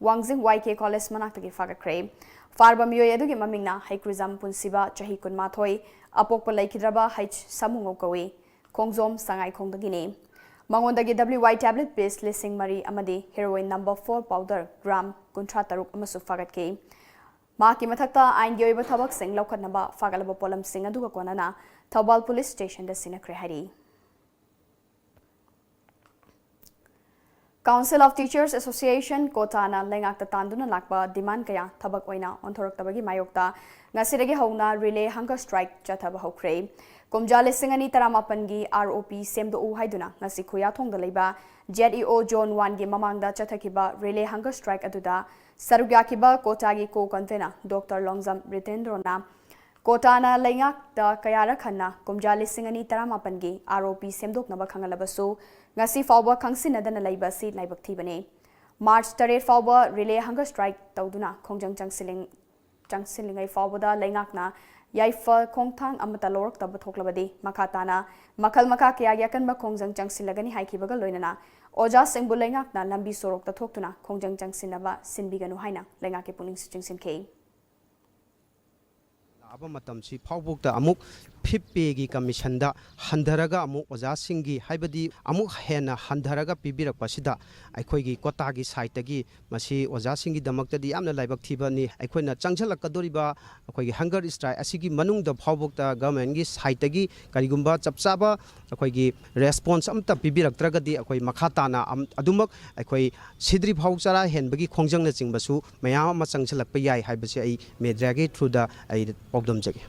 ꯋꯥꯡꯖꯤꯡ Y K ꯀꯣꯂꯦꯖ ꯃꯅꯥꯛꯇꯒꯤ ꯐꯥꯒꯠꯈ꯭ꯔꯦ꯫ ꯐꯥꯔꯕ ꯃꯤꯑꯣꯏ ꯑꯗꯨꯒꯤ ꯃꯃꯤꯡꯅ ꯍꯩꯀ꯭ꯔꯨꯖꯝ ꯄꯨꯟꯁꯤꯕ, ꯆꯍꯤ ꯀꯨꯟꯃꯥꯊꯣꯏ, ꯑꯄꯣꯛꯄ ꯂꯩꯈꯤꯗ꯭ꯔꯕ H ꯁꯥꯃꯨꯉꯧ ꯀꯧꯏ꯫ ꯈꯣꯡꯖꯣꯝ ꯁꯉꯥꯏꯈꯣꯡꯗꯒꯤꯅꯤ꯫ ꯃꯉꯣꯟꯗꯒꯤ W Y tablet piece ꯂꯤꯁꯤꯡ ꯃꯔꯤ ꯑꯃꯗꯤ heroin number four powder gram ꯀꯨꯟꯊ꯭ꯔꯥ ꯇꯔꯨꯛ ꯑꯃꯁꯨ ꯐꯥꯒꯠꯈꯤ꯫ ꯃꯍꯥꯛꯀꯤ ꯃꯊꯛꯇ ꯑꯥꯏꯟꯒꯤ ꯑꯣꯏꯕ ꯊꯕꯛꯁꯤꯡ ꯂꯧꯈꯠꯅꯕ ꯐꯥꯒꯠꯂꯕ ꯄꯣꯠꯂꯝꯁꯤꯡ ꯑꯗꯨꯒ ꯀꯣꯟꯅꯅ ꯊꯧꯕꯥꯜ ꯄꯨꯂꯤꯁ ꯁ꯭ꯇꯦꯁꯟꯗ ꯁꯤꯟꯅꯈ꯭ꯔꯦ ꯍꯥꯏꯔꯤ꯫ Council of Teachers Association, COTA ꯅ ꯂꯩꯉꯥꯛꯇ ꯇꯥꯟꯗꯨꯅ ꯂꯥꯛꯄ demand ꯀꯌꯥ ꯊꯕꯛ ꯑꯣꯏꯅ ꯑꯣꯟꯊꯣꯔꯛꯇꯕꯒꯤ ꯃꯥꯌꯣꯛꯇ ꯉꯁꯤꯗꯒꯤ ꯍꯧꯅ relay hunger strike ꯆꯠꯊꯕ ꯍꯧꯈ꯭ꯔꯦ꯫ ꯀꯨꯝꯖꯥ ꯂꯤꯁꯤꯡ ꯑꯅꯤ ꯇꯔꯥꯃꯥꯄꯟꯒꯤ ROP ꯁꯦꯝꯗꯣꯛꯎ ꯍꯥꯏꯗꯨꯅ ꯉꯁꯤ ꯈꯨꯌꯥꯊꯣꯡꯗ ꯂꯩꯕ ZEO Zone one ꯒꯤ ꯃꯃꯥꯡꯗ ꯆꯠꯊꯈꯤꯕ relay hunger strike ꯑꯗꯨꯗ ꯁꯔꯨꯛ ꯌꯥꯈꯤꯕ COTA ꯒꯤ co-convener Doctor ꯂꯣꯡꯖꯝ ꯔꯤꯇꯦꯟꯗ꯭ꯔꯣꯅ, COTA ꯅ ꯂꯩꯉꯥꯛꯇ ꯀꯌꯥꯔꯛ ꯍꯟꯅ ꯀꯨꯝꯖꯥ ꯂꯤꯁꯤꯡ ꯑꯅꯤ ꯇꯔꯥꯃꯥꯄꯟꯒꯤ ROP ꯁꯦꯝꯗꯣꯛꯅꯕ ꯈꯪꯍꯜꯂꯕꯁꯨ, ꯉꯁꯤ ꯐꯥꯎꯕ ꯈꯪꯁꯤꯟꯅꯗꯅ ꯂꯩꯕ ꯑꯁꯤ ꯂꯥꯏꯕꯛ ꯊꯤꯕꯅꯤ꯫ March ꯇꯔꯦꯠ ꯐꯥꯎꯕ relay hunger strike ꯇꯧꯗꯨꯅ ꯈꯣꯡꯖꯪ ꯆꯪꯁꯤꯜꯂꯤꯡ-, ꯆꯪꯁꯤꯜꯂꯤꯉꯩ ꯐꯥꯎꯕꯗ ꯂꯩꯉꯥꯛꯅ ꯌꯥꯏꯐ ꯈꯣꯡꯊꯥꯡ ꯑꯃꯠꯇ ꯂꯧꯔꯛꯇꯕ ꯊꯣꯛꯂꯕꯗꯤ, ꯃꯈꯥ ꯇꯥꯅ ꯃꯈꯜ ꯃꯈꯥ ꯀꯌꯥꯒꯤ ꯑꯀꯟꯕ ꯈꯣꯡꯖꯪ ꯆꯪꯁꯤꯜꯂꯒꯅꯤ ꯍꯥꯏꯈꯤꯕꯒ ꯂꯣꯏꯅꯅ, ꯑꯣꯖꯥꯁꯤꯡꯕꯨ ꯂꯩꯉꯥꯛꯅ ꯂꯝꯕꯤ ꯁꯣꯔꯣꯛꯇ ꯊꯣꯛꯇꯨꯅ ꯈꯣꯡꯖꯪ ꯆꯪꯁꯤꯟꯅꯕ ꯁꯤꯟꯕꯤꯒꯅꯨ ꯍꯥꯏꯅ ꯂꯩꯉꯥꯛꯀꯤ ꯄꯨꯛꯅꯤꯡꯁꯨ ꯆꯤꯡꯁꯤꯟꯈꯤ꯫ ꯂꯥꯛꯑꯕ ꯃꯇꯝꯁꯤ ꯐꯥꯎꯕꯣꯛꯇ ꯑꯃꯨꯛ fifth pay ꯒꯤ commission ꯗ ꯍꯟꯊꯔꯒ ꯑꯃꯨꯛ ꯑꯣꯖꯥꯁꯤꯡꯒꯤ, ꯍꯥꯏꯕꯗꯤ ꯑꯃꯨꯛ ꯍꯦꯟꯅ ꯍꯟꯊꯔꯒ ꯄꯤꯕꯤꯔꯛꯄꯁꯤꯗ ꯑꯩꯈꯣꯏꯒꯤ COTA ꯒꯤ side ꯇꯒꯤ ꯃꯁꯤ ꯑꯣꯖꯥꯁꯤꯡꯒꯤꯗꯃꯛꯇꯗꯤ ꯌꯥꯝꯅ ꯂꯥꯏꯕꯛ ꯊꯤꯕꯅꯤ꯫ ꯑꯩꯈꯣꯏꯅ ꯆꯪꯁꯤꯜꯂꯛꯀꯗꯧꯔꯤꯕ ꯑꯩꯈꯣꯏꯒꯤ hunger strike ꯑꯁꯤꯒꯤ ꯃꯅꯨꯡꯗ ꯐꯥꯎꯕꯣꯛꯇ government ꯀꯤ side ꯇꯒꯤ ꯀꯔꯤꯒꯨꯝꯕ ꯆꯞ ꯆꯥꯕ ꯑꯩꯈꯣꯏꯒꯤ response ꯑꯃꯠꯇ ꯄꯤꯕꯤꯔꯛꯇ꯭ꯔꯒꯗꯤ, ꯑꯩꯈꯣꯏ ꯃꯈꯥ ꯇꯥꯅ ꯑꯝ-, ꯑꯗꯨꯃꯛ ꯑꯩꯈꯣꯏ ꯁꯤꯗ꯭ꯔꯤ ꯐꯥꯎ ꯆꯔꯥ ꯍꯦꯟꯕꯒꯤ ꯈꯣꯡꯖꯪꯅꯆꯤꯡꯕꯁꯨ ꯃꯌꯥꯝ ꯑꯃ ꯆꯪꯁꯤꯜꯂꯛꯄ ꯌꯥꯏ ꯍꯥꯏꯕꯁꯤ ꯑꯩ media ꯒꯤ through ꯗ ꯑꯩ ꯄꯥꯎꯗꯝꯖꯒꯦ꯫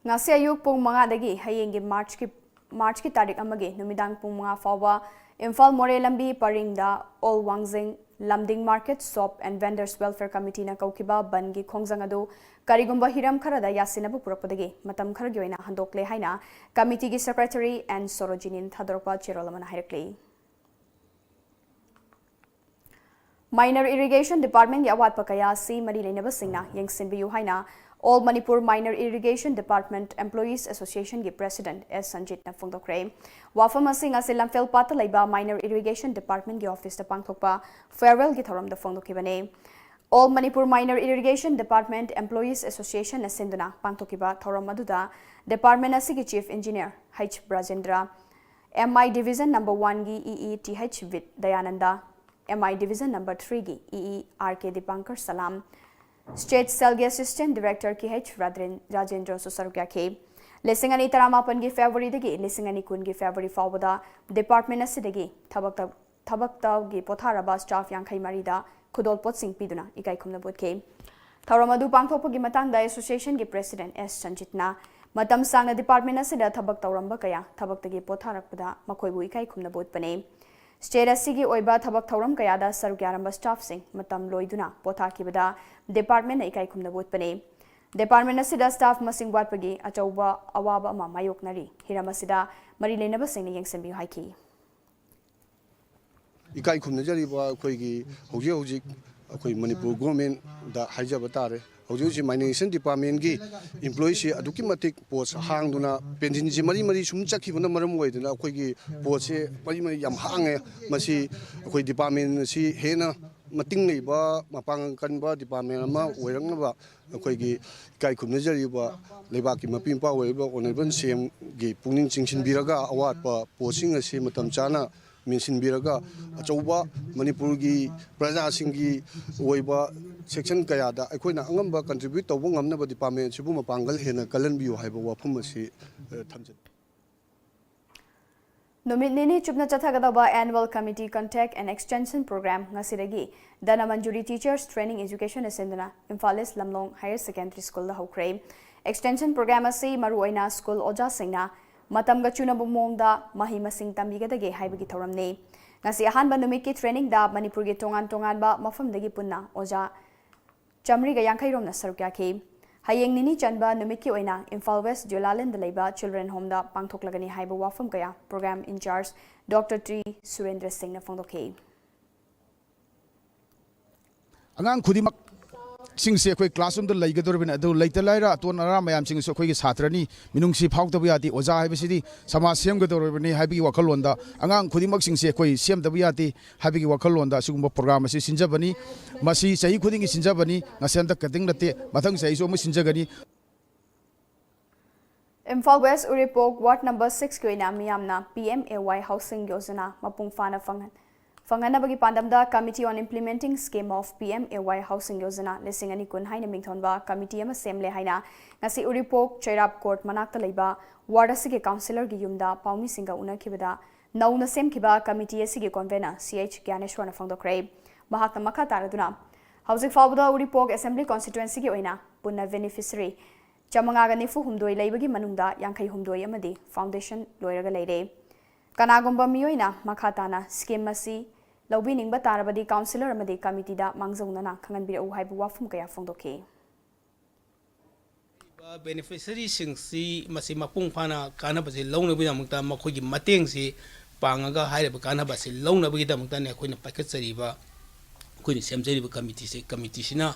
ꯉꯁꯤ ꯑꯌꯨꯛ ꯄꯨꯡ ꯃꯉꯥꯗꯒꯤ ꯍꯌꯦꯡꯒꯤ March ꯀꯤ, March ꯀꯤ ꯇꯥꯔꯤꯛ ꯑꯃꯒꯤ ꯅꯨꯃꯤꯗꯥꯡ ꯄꯨꯡ ꯃꯉꯥ ꯐꯥꯎꯕ ꯏꯝꯐꯥꯜ ꯃꯣꯔꯦ ꯂꯝꯕꯤ ꯄꯔꯤꯡꯗ Old ꯋꯥꯡꯖꯤꯡ ꯂꯝꯗꯤꯡ Market Shop and Vendors Welfare Committee ꯅ ꯀꯧꯈꯤꯕ ꯕꯟꯒꯤ ꯈꯣꯡꯖꯪ ꯑꯗꯨ ꯀꯔꯤꯒꯨꯝꯕ ꯍꯤꯔꯝ ꯈꯔꯗ ꯌꯥꯁꯤꯟꯅꯕ ꯄꯨꯔꯛꯄꯗꯒꯤ ꯃꯇꯝ ꯈꯔꯒꯤ ꯑꯣꯏꯅ ꯍꯟꯗꯣꯛꯂꯦ ꯍꯥꯏꯅ committee ꯒꯤ secretary N ꯁꯣꯔꯣꯖꯤꯅꯤꯅ ꯊꯥꯗꯣꯔꯛꯄ ꯆꯦꯔꯣꯜ ꯑꯃꯅ ꯍꯥꯏꯔꯛꯂꯤ꯫ Minor Irrigation Department ꯀꯤ ꯑꯋꯥꯠꯄ ꯀꯌꯥ ꯑꯁꯤ ꯃꯔꯤ ꯂꯩꯅꯕꯁꯤꯡꯅ ꯌꯦꯡꯁꯤꯟꯕꯤꯌꯨ ꯍꯥꯏꯅ All Manipur Minor Irrigation Department Employees Association ꯒꯤ president S ꯁꯟꯖꯤꯠꯅ ꯐꯣꯡꯗꯣꯛꯈ꯭ꯔꯦ꯫ ꯋꯥꯐꯝ ꯑꯁꯤ ꯉꯁꯤ ꯂꯝꯐꯦꯜ ꯄꯥꯠꯇ ꯂꯩꯕ Minor Irrigation Department ꯀꯤ office ꯇ ꯄꯥꯡꯊꯣꯛꯄ farewell ꯒꯤ ꯊꯧꯔꯝꯗ ꯐꯣꯡꯗꯣꯛꯈꯤꯕꯅꯤ꯫ All Manipur Minor Irrigation Department Employees Association ꯅ ꯁꯤꯟꯗꯨꯅ ꯄꯥꯡꯊꯣꯛꯈꯤꯕ ꯊꯧꯔꯝ ꯑꯗꯨꯗ department ꯑꯁꯤꯒꯤ chief engineer H ꯕ꯭ꯔꯖꯦꯟꯗ꯭ꯔ, M I Division number one ꯒꯤ E E Th Bidyananda, M I Division number three ꯒꯤ E E R K ꯗꯤꯄꯥꯡꯀꯔ ꯁꯂꯥꯝ, State Cell ꯒꯤ Assistant Director K H ꯔꯥꯗ꯭ꯔꯦꯟ-, ꯔꯥꯖꯦꯟꯗ꯭ꯔꯁꯨ ꯁꯔꯨꯛ ꯌꯥꯈꯤ꯫ ꯂꯤꯁꯤꯡ ꯑꯅꯤ ꯇꯔꯥꯃꯥꯄꯟꯒꯤ ꯐꯦꯕ꯭ꯔꯨꯋꯥꯔꯤꯗꯒꯤ ꯂꯤꯁꯤꯡ ꯑꯅꯤ ꯀꯨꯟꯒꯤ ꯐꯦꯕ꯭ꯔꯨꯋꯥꯔꯤ ꯐꯥꯎꯕꯗ ꯗꯤꯄꯥꯔꯠꯃꯦꯟ ꯑꯁꯤꯗꯒꯤ ꯊꯕꯛꯇ ꯊꯕꯛꯇꯒꯤ ꯄꯣꯊꯥꯔꯕ ꯁ꯭ꯇꯥꯐ ꯌꯥꯡꯈꯩ ꯃꯔꯤꯗ ꯈꯨꯗꯣꯜꯄꯣꯠꯁꯤꯡ ꯄꯤꯗꯨꯅ ꯏꯀꯥꯏ ꯈꯨꯝꯅꯕ ꯎꯠꯈꯤ꯫ ꯊꯧꯔꯝ ꯑꯗꯨ ꯄꯥꯡꯊꯣꯛꯄꯒꯤ ꯃꯇꯥꯡꯗ ꯑꯦꯁꯣꯁꯤꯌꯦꯁꯟꯒꯤ ꯄ꯭ꯔꯦꯁꯤꯗꯦꯟꯠ ꯑꯦꯁ ꯁꯟꯖꯤꯠꯅ ꯃꯇꯝ ꯁꯥꯡꯅ ꯗꯤꯄꯥꯔꯠꯃꯦꯟ ꯑꯁꯤꯗ ꯊꯕꯛ ꯇꯧꯔꯝꯕ ꯀꯌꯥ ꯊꯕꯛꯇꯒꯤ ꯄꯣꯊꯥꯔꯛꯄꯗ ꯃꯈꯣꯏꯕꯨ ꯏꯀꯥꯏ ꯈꯨꯝꯅꯕ ꯎꯠꯄꯅꯤ꯫ ꯁ꯭ꯇꯦꯠ ꯑꯁꯤꯒꯤ ꯑꯣꯏꯕ ꯊꯕꯛ ꯊꯧꯔꯝ ꯀꯌꯥꯗ ꯁꯔꯨꯛ ꯌꯥꯔꯝꯕ ꯁ꯭ꯇꯥꯐꯁꯤꯡ ꯃꯇꯝ ꯂꯣꯏꯗꯨꯅ ꯄꯣꯊꯥꯈꯤꯕꯗ ꯗꯤꯄꯥꯔꯠꯃꯦꯟꯅ ꯏꯀꯥꯏ ꯈꯨꯝꯅꯕ ꯎꯠꯄꯅꯤ꯫ ꯗꯤꯄꯥꯔꯠꯃꯦꯟ ꯑꯁꯤꯗ ꯁ꯭ꯇꯥꯐ ꯃꯁꯤꯡ ꯋꯥꯠꯄꯒꯤ ꯑꯆꯧꯕ ꯑꯋꯥꯕ ꯑꯃ ꯃꯥꯌꯣꯛꯅꯔꯤ꯫ ꯍꯤꯔꯝ ꯑꯁꯤꯗ ꯃꯔꯤ ꯂꯩꯅꯕꯁꯤꯡꯅ ꯌꯦꯡꯁꯤꯟꯕꯤꯌꯨ ꯍꯥꯏꯈꯤ꯫ ꯏꯀꯥꯏ ꯈꯨꯝꯅꯖꯔꯤꯕ ꯑꯩꯈꯣꯏꯒꯤ ꯍꯧꯖꯤꯛ ꯍꯧꯖꯤꯛ ꯑꯩꯈꯣꯏ ꯃꯅꯤꯄꯨꯔ ꯒꯣꯔꯃꯦꯟꯗ ꯍꯥꯏꯖꯕ ꯇꯥꯔꯦ꯫ ꯍꯧꯖꯤꯛ ꯍꯧꯖꯤꯛ ꯃꯥꯏꯅꯤꯡ ꯏꯁꯇꯦꯁꯟ ꯗꯤꯄꯥꯔꯠꯃꯦꯟꯒꯤ ꯏꯝꯄ꯭ꯂꯣꯌꯤꯁꯤ ꯑꯗꯨꯛꯀꯤ ꯃꯇꯤꯛ ꯄꯣꯁ ꯍꯥꯡꯗꯨꯅ ꯄꯦꯟꯁꯤꯟꯁꯤ ꯃꯔꯤ ꯃꯔꯤ ꯁꯨꯝ ꯆꯠꯈꯤꯕꯅ ꯃꯔꯝ ꯑꯣꯏꯗꯨꯅ ꯑꯩꯈꯣꯏꯒꯤ ꯄꯣꯁꯁꯦ ꯃꯔꯤ ꯃꯔꯤ ꯌꯥꯝ ꯍꯥꯡꯉꯦ꯫ ꯃꯁꯤ ꯑꯩꯈꯣꯏ ꯗꯤꯄꯥꯔꯠꯃꯦꯟ ꯑꯁꯤ ꯍꯦꯟꯅ ꯃꯇꯤꯡ ꯂꯩꯕ, ꯃꯄꯥꯡꯒꯜ ꯀꯟꯕ ꯗꯤꯄꯥꯔꯠꯃꯦꯟ ꯑꯃ ꯑꯣꯏꯔꯛꯅꯕ ꯑꯩꯈꯣꯏꯒꯤ ꯏꯀꯥꯏ ꯈꯨꯝꯅꯖꯔꯤꯕ ꯂꯩꯕꯥꯛꯀꯤ ꯃꯄꯤ ꯃꯄꯥ ꯑꯣꯏꯔꯤꯕ ꯑꯣꯅꯔꯦꯕꯜ ꯁꯤ ꯑꯦꯝꯒꯤ ꯄꯨꯛꯅꯤꯡ ꯆꯤꯡꯁꯤꯟꯕꯤꯔꯒ ꯑꯋꯥꯠꯄ ꯄꯣꯁꯁꯤꯡ ꯑꯁꯤ ꯃꯇꯝ ꯆꯥꯅ ꯃꯦꯟꯁꯤꯟꯕꯤꯔꯒ ꯑꯆꯧꯕ ꯃꯅꯤꯄꯨꯔꯒꯤ ꯄ꯭ꯔꯖꯥꯁꯤꯡꯒꯤ ꯑꯣꯏꯕ ꯁꯦꯛꯁꯟ ꯀꯌꯥꯗ ꯑꯩꯈꯣꯏꯅ ꯑꯉꯝꯕ ꯀꯟꯇ꯭ꯔꯤꯕ꯭ꯌꯨꯠ ꯇꯧꯕ ꯉꯝꯅꯕ ꯗꯤꯄꯥꯔꯠꯃꯦꯟ ꯑꯁꯤꯕꯨ ꯃꯄꯥꯡꯒꯜ ꯍꯦꯟꯅ ꯀꯜꯍꯟꯕꯤꯌꯨ ꯍꯥꯏꯕ ꯋꯥꯐꯝ ꯑꯁꯤ, ꯑ, ꯊꯝꯖꯒꯦ꯫ ꯅꯨꯃꯤꯠ ꯅꯤꯅꯤ ꯆꯨꯞꯅ ꯆꯠꯊꯒꯗꯧꯕ Annual Committee Contact and Extension Program ꯉꯁꯤꯗꯒꯤ ꯙꯅꯃꯟꯖꯨꯔꯤ Teachers Training Education ꯁꯤꯟꯗꯨꯅ ꯏꯝꯐꯥꯜ ꯏꯁ ꯂꯝꯂꯣꯡ ꯍꯥꯌꯔ ꯁꯦꯀꯦꯟꯗꯔꯤ ꯁ꯭ꯀꯨꯜꯗ ꯍꯧꯈ꯭ꯔꯦ꯫ Extension Program ꯑꯁꯤ ꯃꯔꯨꯑꯣꯏꯅ ꯁ꯭ꯀꯨꯜ ꯑꯣꯖꯥꯁꯤꯡꯅ ꯃꯇꯝꯒ ꯆꯨꯅꯕ ꯃꯑꯣꯡꯗ ꯃꯍꯩ ꯃꯁꯤꯡ ꯇꯝꯕꯤꯒꯗꯒꯦ ꯍꯥꯏꯕꯒꯤ ꯊꯧꯔꯝꯅꯤ꯫ ꯉꯁꯤ ꯑꯍꯥꯟꯕ ꯅꯨꯃꯤꯠꯀꯤ ꯇ꯭ꯔꯦꯅꯤꯡꯗ ꯃꯅꯤꯄꯨꯔꯒꯤ ꯇꯣꯉꯥꯟ ꯇꯣꯉꯥꯟꯕ ꯃꯐꯝꯗꯒꯤ ꯄꯨꯟꯅ ꯑꯣꯖꯥ ꯆꯥꯃꯔꯤꯒ ꯌꯥꯡꯈꯩ ꯔꯣꯝꯅ ꯁꯔꯨꯛ ꯌꯥꯈꯤ꯫ ꯍꯌꯦꯡ ꯅꯤꯅꯤ ꯆꯟꯕ ꯅꯨꯃꯤꯠꯀꯤ ꯑꯣꯏꯅ ꯏꯝꯐꯥꯜ ꯋꯦꯁ ꯖꯨꯂꯥꯂꯦꯟꯗ ꯂꯩꯕ ꯆꯤꯜꯗ꯭ꯔꯦꯟ ꯍꯣꯝꯗ ꯄꯥꯡꯊꯣꯛꯂꯒꯅꯤ ꯍꯥꯏꯕ ꯋꯥꯐꯝ ꯀꯌꯥ ꯄ꯭ꯔꯣꯒ꯭ꯔꯥꯝ ꯏꯟꯆꯥꯔꯖ ꯗꯣꯛꯇꯔ ꯇꯤ ꯁꯨꯔꯦꯟꯗ꯭ꯔ ꯁꯤꯡꯅ ꯐꯣꯡꯗꯣꯛꯈꯤ꯫ ꯑꯉꯥꯡ ꯈꯨꯗꯤꯡꯃꯛꯁꯤꯡꯁꯦ ꯑꯩꯈꯣꯏ ꯀ꯭ꯂꯥꯁꯔꯨꯝꯗ ꯂꯩꯒꯗꯧꯔꯤꯕꯅꯤ꯫ ꯑꯗꯨ ꯂꯩꯇ ꯂꯥꯏꯔ ꯑꯇꯣꯟ ꯑꯔꯥ ꯃꯌꯥꯝꯁꯤꯡꯁꯨ ꯑꯩꯈꯣꯏꯒꯤ ꯁꯥꯇ꯭ꯔꯅꯤ, ꯃꯤꯅꯨꯡꯁꯤ ꯐꯥꯎꯗꯕ ꯌꯥꯗꯦ꯫ ꯑꯣꯖꯥ ꯍꯥꯏꯕꯁꯤꯗꯤ ꯁꯃꯥꯖ ꯁꯦꯝꯒꯗꯧꯔꯤꯕꯅꯤ ꯍꯥꯏꯕꯒꯤ ꯋꯥꯈꯜꯂꯣꯟꯗ ꯑꯉꯥꯡ ꯈꯨꯗꯤꯡꯃꯛꯁꯤꯡꯁꯦ ꯑꯩꯈꯣꯏ ꯁꯦꯝꯗꯕ ꯌꯥꯗꯦ ꯍꯥꯏꯕꯒꯤ ꯋꯥꯈꯜꯂꯣꯟꯗ ꯑꯁꯤꯒꯨꯝꯕ ꯄ꯭ꯔꯣꯒ꯭ꯔꯥꯝ ꯑꯁꯤ ꯁꯤꯟꯖꯕꯅꯤ꯫ ꯃꯁꯤ ꯆꯍꯤ ꯈꯨꯗꯤꯡꯒꯤ ꯁꯤꯟꯖꯕꯅꯤ꯫ ꯉꯁꯤ ꯍꯟꯗꯛ ꯈꯛꯇꯪ ꯅꯠꯇꯦ, ꯃꯊꯪ ꯆꯍꯤꯁꯨ ꯑꯃꯨꯛ ꯁꯤꯟꯖꯒꯅꯤ꯫ ꯏꯝꯐꯥꯜ ꯋꯦꯁ ꯎꯔꯤꯄꯣꯛ ꯋꯥꯔꯗ ꯅꯝꯕꯔ ꯁꯤꯛꯁꯀꯤ ꯑꯣꯏꯅ ꯃꯤꯌꯥꯝꯅ P M A Y housing Yojana ꯃꯄꯨꯡ ꯐꯥꯅ ꯐꯪꯍꯟ-, ꯐꯪꯍꯟꯅꯕꯒꯤ ꯄꯥꯟꯗꯝꯗ Committee on Implementing Scheme of P M A Y Housing Yojana ꯂꯤꯁꯤꯡ ꯑꯅꯤ ꯀꯨꯟ ꯍꯥꯏꯅ ꯃꯤꯡꯊꯣꯟꯕ ꯀꯃꯤꯇꯤ ꯑꯃ ꯁꯦꯝꯂꯦ ꯍꯥꯏꯅ ꯉꯁꯤ ꯎꯔꯤꯄꯣꯛ ꯆꯩꯔꯥꯞ ꯀꯣꯔꯠ ꯃꯅꯥꯛꯇ ꯂꯩꯕ ꯋꯥꯔꯗ ꯑꯁꯤꯒꯤ ꯀꯥꯎꯟꯁꯤꯂꯔꯒꯤ ꯌꯨꯝꯗ ꯄꯥꯎꯃꯤꯁꯤꯡꯒ ꯎꯅꯈꯤꯕꯗ ꯅꯧꯅ ꯁꯦꯝꯈꯤꯕ ꯀꯃꯤꯇꯤ ꯑꯁꯤꯒꯤ ꯀꯣꯟꯚꯦꯅꯔ ꯁꯤ ꯑꯩꯆ ꯒ꯭ꯌꯥꯅꯦꯁꯣꯔꯅ ꯐꯣꯡꯗꯣꯛꯈ꯭ꯔꯦ꯫ ꯃꯍꯥꯛꯅ ꯃꯈꯥ ꯇꯥꯔꯗꯨꯅ ꯍꯧꯖꯤꯛ ꯐꯥꯎꯕꯗ ꯎꯔꯤꯄꯣꯛ ꯑꯦꯁꯦꯝꯕ꯭ꯂꯤ ꯀꯣꯟꯁꯇꯤꯇ꯭ꯋꯦꯟꯁꯤꯒꯤ ꯑꯣꯏꯅ ꯄꯨꯟꯅ ꯕꯦꯅꯤꯐꯤꯁꯔꯤ ꯆꯥꯃꯉꯥꯒ ꯅꯤꯐꯨ ꯍꯨꯝꯗꯣꯏ ꯂꯩꯕꯒꯤ ꯃꯅꯨꯡꯗ ꯌꯥꯡꯈꯩ ꯍꯨꯝꯗꯣꯏ ꯑꯃꯗꯤ ꯐꯥꯎꯟꯗꯦꯁꯟ ꯂꯣꯏꯔꯒ ꯂꯩꯔꯦ꯫ ꯀꯅꯥꯒꯨꯝꯕ ꯃꯤꯑꯣꯏꯅ ꯃꯈꯥ ꯇꯥꯅ ꯁ꯭ꯀꯤꯝ ꯑꯁꯤ ꯂꯧꯕꯤꯅꯤꯡꯕ ꯇꯥꯔꯕꯗꯤ ꯀꯥꯎꯟꯁꯤꯂꯔ ꯑꯃꯗꯤ ꯀꯃꯤꯇꯤꯗ ꯃꯥꯡꯖꯧꯅꯅ ꯈꯪꯍꯟꯕꯤꯔꯛꯎ ꯍꯥꯏꯕ ꯋꯥꯐꯝ ꯀꯌꯥ ꯐꯣꯡꯗꯣꯛꯈꯤ꯫ ꯕꯦꯅꯤꯐꯤꯁꯔꯤꯁꯤꯡꯁꯤ ꯃꯁꯤ ꯃꯄꯨꯡ ꯐꯥꯅ ꯀꯥꯟꯅꯕꯁꯤ ꯂꯧꯅꯕꯒꯤꯗꯃꯛꯇ ꯃꯈꯣꯏꯒꯤ ꯃꯇꯦꯡꯁꯤ ꯄꯥꯡꯉꯒ ꯍꯥꯏꯔꯤꯕ ꯀꯥꯟꯅꯕ ꯑꯁꯤ ꯂꯧꯅꯕꯒꯤꯗꯃꯛꯇꯅꯤ ꯑꯩꯈꯣꯏꯅ ꯄꯥꯏꯈꯠꯆꯔꯤꯕ, ꯑꯩꯈꯣꯏꯅ ꯁꯦꯝꯖꯔꯤꯕ ꯀꯃꯤꯇꯤꯁꯦ꯫ ꯀꯃꯤꯇꯤꯁꯤꯅ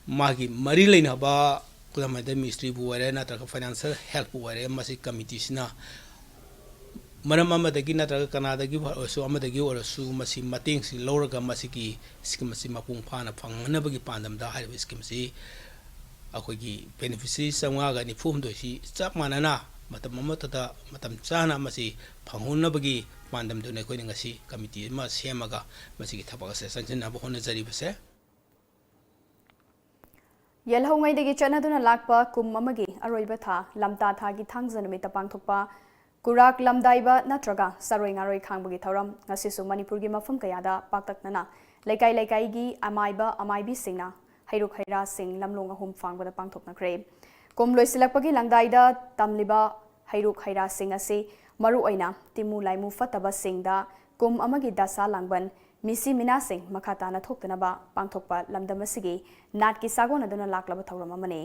ꯃꯥꯒꯤ ꯃꯔꯤ ꯂꯩꯅꯕ, ꯈꯨꯗꯝ ꯍꯥꯏꯔꯕꯗ ꯃꯤꯅꯤꯁꯇ꯭ꯔꯤꯕꯨ ꯑꯣꯏꯔꯦ ꯅꯠꯇ꯭ꯔꯒ ꯐꯥꯏꯅꯥꯟꯁꯤꯌꯦꯜ ꯍꯦꯜꯞꯄꯨ ꯑꯣꯏꯔꯦ, ꯃꯁꯤ ꯀꯃꯤꯇꯤꯁꯤꯅ ꯃꯔꯝ ꯑꯃꯗꯒꯤ ꯅꯠꯇ꯭ꯔꯒ ꯀꯅꯥꯗꯒꯤ ꯑꯣꯏꯔꯁꯨ, ꯑꯃꯗꯒꯤ ꯑꯣꯏꯔꯁꯨ ꯃꯁꯤ ꯃꯇꯦꯡꯁꯤ ꯂꯧꯔꯒ ꯃꯁꯤꯒꯤ ꯁ꯭ꯀꯤꯝ ꯑꯁꯤ ꯃꯄꯨꯡ ꯐꯥꯅ ꯐꯪꯍꯟꯅꯕꯒꯤ ꯄꯥꯟꯗꯝꯗ ꯍꯥꯏꯔꯤꯕ ꯁ꯭ꯀꯤꯝ ꯑꯁꯤ ꯑꯩꯈꯣꯏꯒꯤ ꯕꯦꯅꯤꯐꯤꯁꯔꯤ ꯆꯥꯃꯉꯥꯒ ꯅꯤꯐꯨ ꯍꯨꯝꯗꯣꯏꯁꯤ ꯆꯞ ꯃꯥꯟꯅꯅ ꯃꯇꯝ ꯑꯃꯠꯇꯗ ꯃꯇꯝ ꯆꯥꯅ ꯃꯁꯤ ꯐꯪꯍꯧꯅꯕꯒꯤ ꯄꯥꯟꯗꯝꯗꯨꯅ ꯑꯩꯈꯣꯏꯅ ꯉꯁꯤ ꯀꯃꯤꯇꯤ ꯑꯃ ꯁꯦꯝꯃꯒ ꯃꯁꯤꯒꯤ ꯊꯕꯛ ꯑꯁꯦ ꯆꯪꯁꯤꯟꯅꯕ ꯍꯣꯠꯅꯖꯔꯤꯕꯁꯦ꯫ ꯌꯦꯜꯍꯧꯉꯩꯗꯒꯤ ꯆꯠꯅꯗꯨꯅ ꯂꯥꯛꯄ ꯀꯨꯝ ꯑꯃꯒꯤ ꯑꯔꯣꯏꯕ ꯊꯥ, ꯂꯝꯇꯥ ꯊꯥꯒꯤ ꯊꯥꯡꯖ ꯅꯨꯃꯤꯠꯇ ꯄꯥꯡꯊꯣꯛꯄ ꯀꯨꯔꯥꯛ ꯂꯝꯗꯥꯏꯕ ꯅꯠꯇ꯭ꯔꯒ ꯆꯔꯣꯏ ꯉꯥꯔꯣꯏ ꯈꯥꯡꯕꯒꯤ ꯊꯧꯔꯝ ꯉꯁꯤꯁꯨ ꯃꯅꯤꯄꯨꯔꯒꯤ ꯃꯐꯝ ꯀꯌꯥꯗ ꯄꯥꯛꯇꯛꯅꯅ ꯂꯩꯀꯥꯏ ꯂꯩꯀꯥꯏꯒꯤ ꯑꯃꯥꯏꯕ ꯑꯃꯥꯏꯕꯤꯁꯤꯡꯅ ꯍꯩꯔꯨꯛ ꯍꯩꯔꯥꯁꯤꯡ ꯂꯝꯂꯣꯡ ꯑꯍꯨꯝ ꯐꯥꯡꯕꯗ ꯄꯥꯡꯊꯣꯛꯅꯈ꯭ꯔꯦ꯫ ꯀꯨꯝ ꯂꯣꯏꯁꯤꯜꯂꯛꯄꯒꯤ ꯂꯪꯗꯥꯏꯗ ꯇꯝꯂꯤꯕ ꯍꯩꯔꯨꯛ ꯍꯩꯔꯥꯁꯤꯡ ꯑꯁꯤ ꯃꯔꯨꯑꯣꯏꯅ ꯇꯤꯃꯨ ꯂꯥꯏꯃꯨ ꯐꯠꯇꯕꯁꯤꯡꯗ ꯀꯨꯝ ꯑꯃꯒꯤ ꯗꯁꯥ ꯂꯥꯡꯕꯟ, ꯃꯤꯁꯤ ꯃꯤꯅꯥꯁꯤꯡ ꯃꯈꯥ ꯇꯥꯅ ꯊꯣꯛꯇꯅꯕ ꯄꯥꯡꯊꯣꯛꯄ ꯂꯝꯗꯝ ꯑꯁꯤꯒꯤ ꯅꯥꯠꯀꯤ ꯁꯥꯒꯣꯟꯅꯗꯨꯅ ꯂꯥꯛꯂꯕ ꯊꯧꯔꯝ ꯑꯃꯅꯤ꯫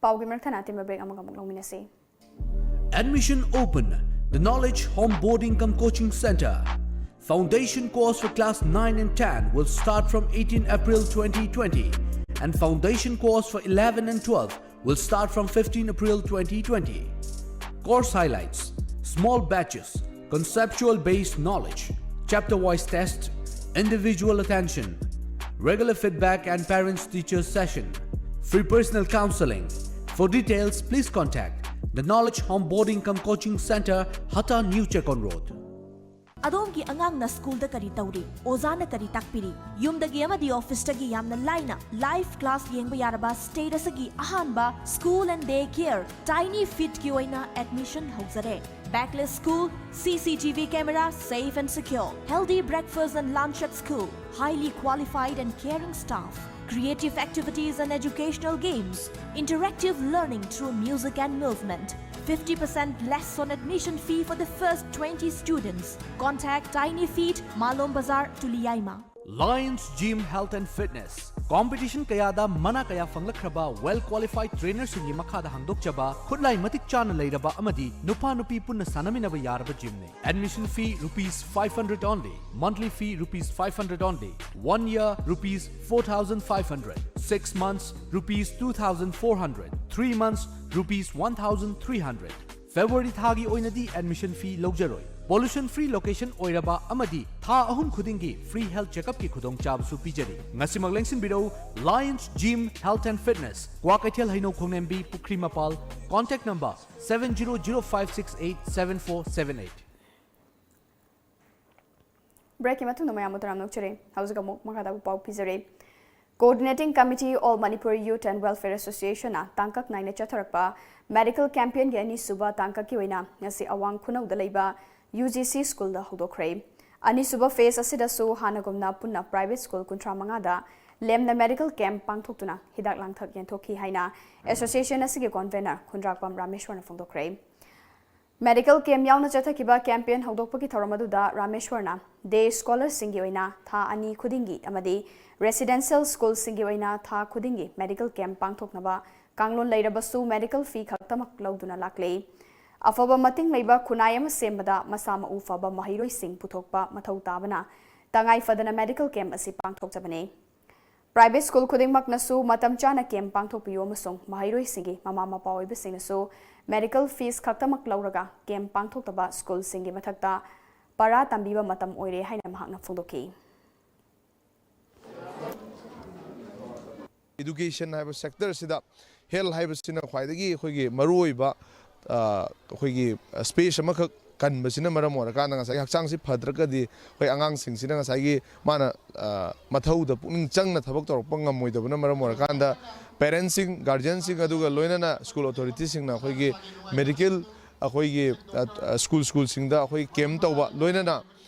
ꯄꯥꯎꯒꯤ ꯃꯔꯛ ꯊꯠꯅ ꯑꯇꯦꯟꯕ ꯕ꯭ꯔꯦꯛ ꯑꯃꯒ ꯑꯃꯨꯛ ꯂꯧꯃꯤꯟꯅꯁꯤ꯫ Admission open. The Knowledge Home Boarding cum Coaching Center. Foundation course for class nine and ten will start from eighteen April twenty twenty, and foundation course for eleven and twelve will start from fifteen April twenty twenty. Course highlights: small batches, conceptual based knowledge, chapter wise test, individual attention, Regular feedback and parents teachers session. Free personal counseling. For details, please contact the Knowledge Onboarding cum Coaching Center, Hata, New Chekon Road. ꯑꯗꯣꯝꯒꯤ ꯑꯉꯥꯡꯅ ꯁ꯭ꯀꯨꯜꯗ ꯀꯔꯤ ꯇꯧꯔꯤ? ꯑꯣꯖꯥꯅ ꯀꯔꯤ ꯇꯥꯛꯄꯤꯔꯤ? ꯌꯨꯝꯗꯒꯤ ꯑꯃꯗꯤ ꯑꯣꯐꯤꯁꯇꯒꯤ ꯌꯥꯝꯅ ꯂꯥꯏꯅ live class ꯌꯦꯡꯕ ꯌꯥꯔꯕ state ꯑꯁꯤꯒꯤ ꯑꯍꯥꯟꯕ school and day care Tiny Feet ꯀꯤ ꯑꯣꯏꯅ admission ꯍꯧꯖꯔꯦ꯫ Backlit school, C C T V camera, safe and secure, healthy breakfast and lunch at school, highly qualified and caring staff, creative activities and educational games, interactive learning through music and movement, fifty percent less on admission fee for the first twenty students. Contact Tiny Feet, Malom Bazar, Tuliyaima. Lions Gym Health and Fitness. Competition ꯀꯌꯥꯗ ꯃꯅꯥ ꯀꯌꯥ ꯐꯪꯂꯛꯈ꯭ꯔꯕ well qualified trainer ꯁꯤꯡꯒꯤ ꯃꯈꯥꯗ ꯍꯥꯡꯗꯣꯛꯆꯕ, ꯈꯨꯠꯂꯥꯏ ꯃꯇꯤꯛ ꯆꯥꯅ ꯂꯩꯔꯕ ꯑꯃꯗꯤ ꯅꯨꯄꯥ ꯅꯨꯄꯤ ꯄꯨꯟꯅ ꯁꯥꯟꯅꯃꯤꯟꯅꯕ ꯌꯥꯔꯕ gym ꯅꯤ꯫ Admission fee rupees five hundred only, monthly fee rupees five hundred only, one year rupees four thousand five hundred, six months rupees two thousand four hundred, three months rupees one thousand three hundred. February ꯊꯥꯒꯤ ꯑꯣꯏꯅꯗꯤ admission fee ꯂꯧꯖꯔꯣꯏ꯫ Pollution free location ꯑꯣꯏꯔꯕ ꯑꯃꯗꯤ ꯊꯥ ꯑꯍꯨꯝ ꯈꯨꯗꯤꯡꯒꯤ free health checkup ꯀꯤ ꯈꯨꯗꯣꯡꯆꯥꯕꯁꯨ ꯄꯤꯖꯔꯤ꯫ ꯉꯁꯤꯃꯛ ꯂꯦꯡꯁꯤꯟꯕꯤꯔꯧ Lions Gym Health and Fitness, Kwakeithel ꯍꯩꯅꯧ ꯈꯣꯡꯅꯦꯝꯕꯤ, ꯄꯨꯈ꯭ꯔꯤ ꯃꯄꯥꯜ꯫ Contact number seven zero zero five six eight seven four seven eight. Break ꯀꯤ ꯃꯇꯨꯡꯗ ꯃꯌꯥꯝꯕꯨ ꯇꯔꯥꯝꯅ ꯑꯣꯛꯆꯔꯤ꯫ ꯍꯧꯖꯤꯛ ꯑꯃꯨꯛ ꯃꯈꯥ ꯇꯥꯕ ꯄꯥꯎ ꯄꯤꯖꯔꯤ꯫ Coordinating Committee All Manipur Youth and Welfare Association ꯅ ꯇꯥꯡꯀꯛ ꯅꯥꯏꯅ ꯆꯠꯊꯔꯛꯄ medical campaign ꯒꯤ ꯑꯅꯤꯁꯨꯕ ꯇꯥꯡꯀꯛꯀꯤ ꯑꯣꯏꯅ ꯉꯁꯤ ꯑꯋꯥꯡ ꯈꯨꯅꯧꯗ ꯂꯩꯕ U G C school ꯗ ꯍꯧꯗꯣꯛꯈ꯭ꯔꯦ꯫ ꯑꯅꯤꯁꯨꯕ phase ꯑꯁꯤꯗꯁꯨ ꯍꯥꯟꯅꯒꯨꯝꯅ ꯄꯨꯟꯅ private school ꯀꯨꯟꯊ꯭ꯔꯥ ꯃꯉꯥꯗ ꯂꯦꯝꯅ medical camp ꯄꯥꯡꯊꯣꯛꯇꯨꯅ ꯍꯤꯗꯥꯛ ꯂꯥꯡꯊꯛ ꯌꯦꯟꯊꯣꯛꯈꯤ ꯍꯥꯏꯅ association ꯑꯁꯤꯒꯤ convener ꯈꯨꯟꯗ꯭ꯔꯥꯛꯄꯝ ꯔꯥꯃꯦꯁ꯭ꯋꯔꯅ ꯐꯣꯡꯗꯣꯛꯈ꯭ꯔꯦ꯫ Medical camp ꯌꯥꯎꯅ ꯆꯠꯊꯈꯤꯕ campaign ꯍꯧꯗꯣꯛꯄꯒꯤ ꯊꯧꯔꯝ ꯑꯗꯨꯗ ꯔꯥꯃꯦꯁ꯭ꯋꯔꯅ day scholar ꯁꯤꯡꯒꯤ ꯑꯣꯏꯅ ꯊꯥ ꯑꯅꯤ ꯈꯨꯗꯤꯡꯒꯤ ꯑꯃꯗꯤ residential school ꯁꯤꯡꯒꯤ ꯑꯣꯏꯅ ꯊꯥ ꯈꯨꯗꯤꯡꯒꯤ medical camp ꯄꯥꯡꯊꯣꯛꯅꯕ ꯀꯥꯡꯂꯣꯟ ꯂꯩꯔꯕꯁꯨ medical fee ꯈꯛꯇꯃꯛ ꯂꯧꯗꯨꯅ ꯂꯥꯛꯂꯦ꯫ ꯑꯐꯕ ꯃꯇꯤꯡ ꯂꯩꯕ ꯈꯨꯟꯅꯥꯏ ꯑꯃ ꯁꯦꯝꯕꯗ ꯃꯁꯥ ꯃꯎ ꯐꯕ ꯃꯍꯩꯔꯣꯏꯁꯤꯡ ꯄꯨꯊꯣꯛꯄ ꯃꯊꯧ ꯇꯥꯕꯅ ꯇꯉꯥꯏ ꯐꯗꯅ medical camp ꯑꯁꯤ ꯄꯥꯡꯊꯣꯛꯆꯕꯅꯤ꯫ Private school ꯈꯨꯗꯤꯡꯃꯛꯅꯁꯨ ꯃꯇꯝ ꯆꯥꯅ camp ꯄꯥꯡꯊꯣꯛꯄꯤꯌꯨ ꯑꯃꯁꯨꯡ ꯃꯍꯩꯔꯣꯏꯁꯤꯡꯒꯤ ꯃꯃꯥ ꯃꯄꯥ ꯑꯣꯏꯕꯁꯤꯡꯅꯁꯨ medical fees ꯈꯛꯇꯃꯛ ꯂꯧꯔꯒ camp ꯄꯥꯡꯊꯣꯛꯇꯕ school ꯁꯤꯡꯒꯤ ꯃꯊꯛꯇ ꯄꯔꯥ ꯇꯝꯕꯤꯕ ꯃꯇꯝ ꯑꯣꯏꯔꯦ ꯍꯥꯏꯅ ꯃꯍꯥꯛꯅ ꯐꯣꯡꯗꯣꯛꯈꯤ꯫ ꯏꯗꯨꯀꯦꯁꯟ ꯍꯥꯏꯕ ꯁꯦꯛꯇꯔꯁꯤꯗ ꯍꯦꯜꯊ ꯍꯥꯏꯕꯁꯤꯅ ꯈ꯭ꯋꯥꯏꯗꯒꯤ ꯑꯩꯈꯣꯏꯒꯤ ꯃꯔꯨꯑꯣꯏꯕ, ꯑ, ꯑꯩꯈꯣꯏꯒꯤ ꯁ꯭ꯄꯦꯁ ꯑꯃꯈꯛ ꯀꯟꯕꯁꯤꯅ ꯃꯔꯝ ꯑꯣꯏꯔꯀꯥꯟꯗ ꯉꯁꯥꯏꯒꯤ ꯍꯛꯆꯥꯡꯁꯤ ꯐꯗ꯭ꯔꯒꯗꯤ ꯑꯩꯈꯣꯏ ꯑꯉꯥꯡꯁꯤꯡꯁꯤꯅ ꯉꯁꯥꯏꯒꯤ ꯃꯥꯅ, ꯑ, ꯃꯊꯧꯗ ꯄꯨꯛꯅꯤꯡ ꯆꯪꯅ ꯊꯕꯛ ꯇꯧꯔꯛꯄ ꯉꯝꯃꯣꯏꯗꯕꯅ ꯃꯔꯝ ꯑꯣꯏꯔꯀꯥꯟꯗ ꯄꯦꯔꯦꯟꯁꯁꯤꯡ, ꯒꯥꯔꯖꯤꯌꯟꯁꯤꯡ, ꯑꯗꯨꯒ ꯂꯣꯏꯅꯅ ꯁ꯭ꯀꯨꯜ ꯑꯣꯊꯣꯔꯤꯇꯤꯁꯤꯡꯅ ꯑꯩꯈꯣꯏꯒꯤ ꯃꯦꯗꯤꯀꯦꯜ, ꯑꯩꯈꯣꯏꯒꯤ, ꯑ, ꯑ, ꯁ꯭ꯀꯨꯜ, ꯁ꯭ꯀꯨꯜꯁꯤꯡꯗ ꯑꯩꯈꯣꯏ ꯀꯦꯝꯞ ꯇꯧꯕ, ꯂꯣꯏꯅꯅ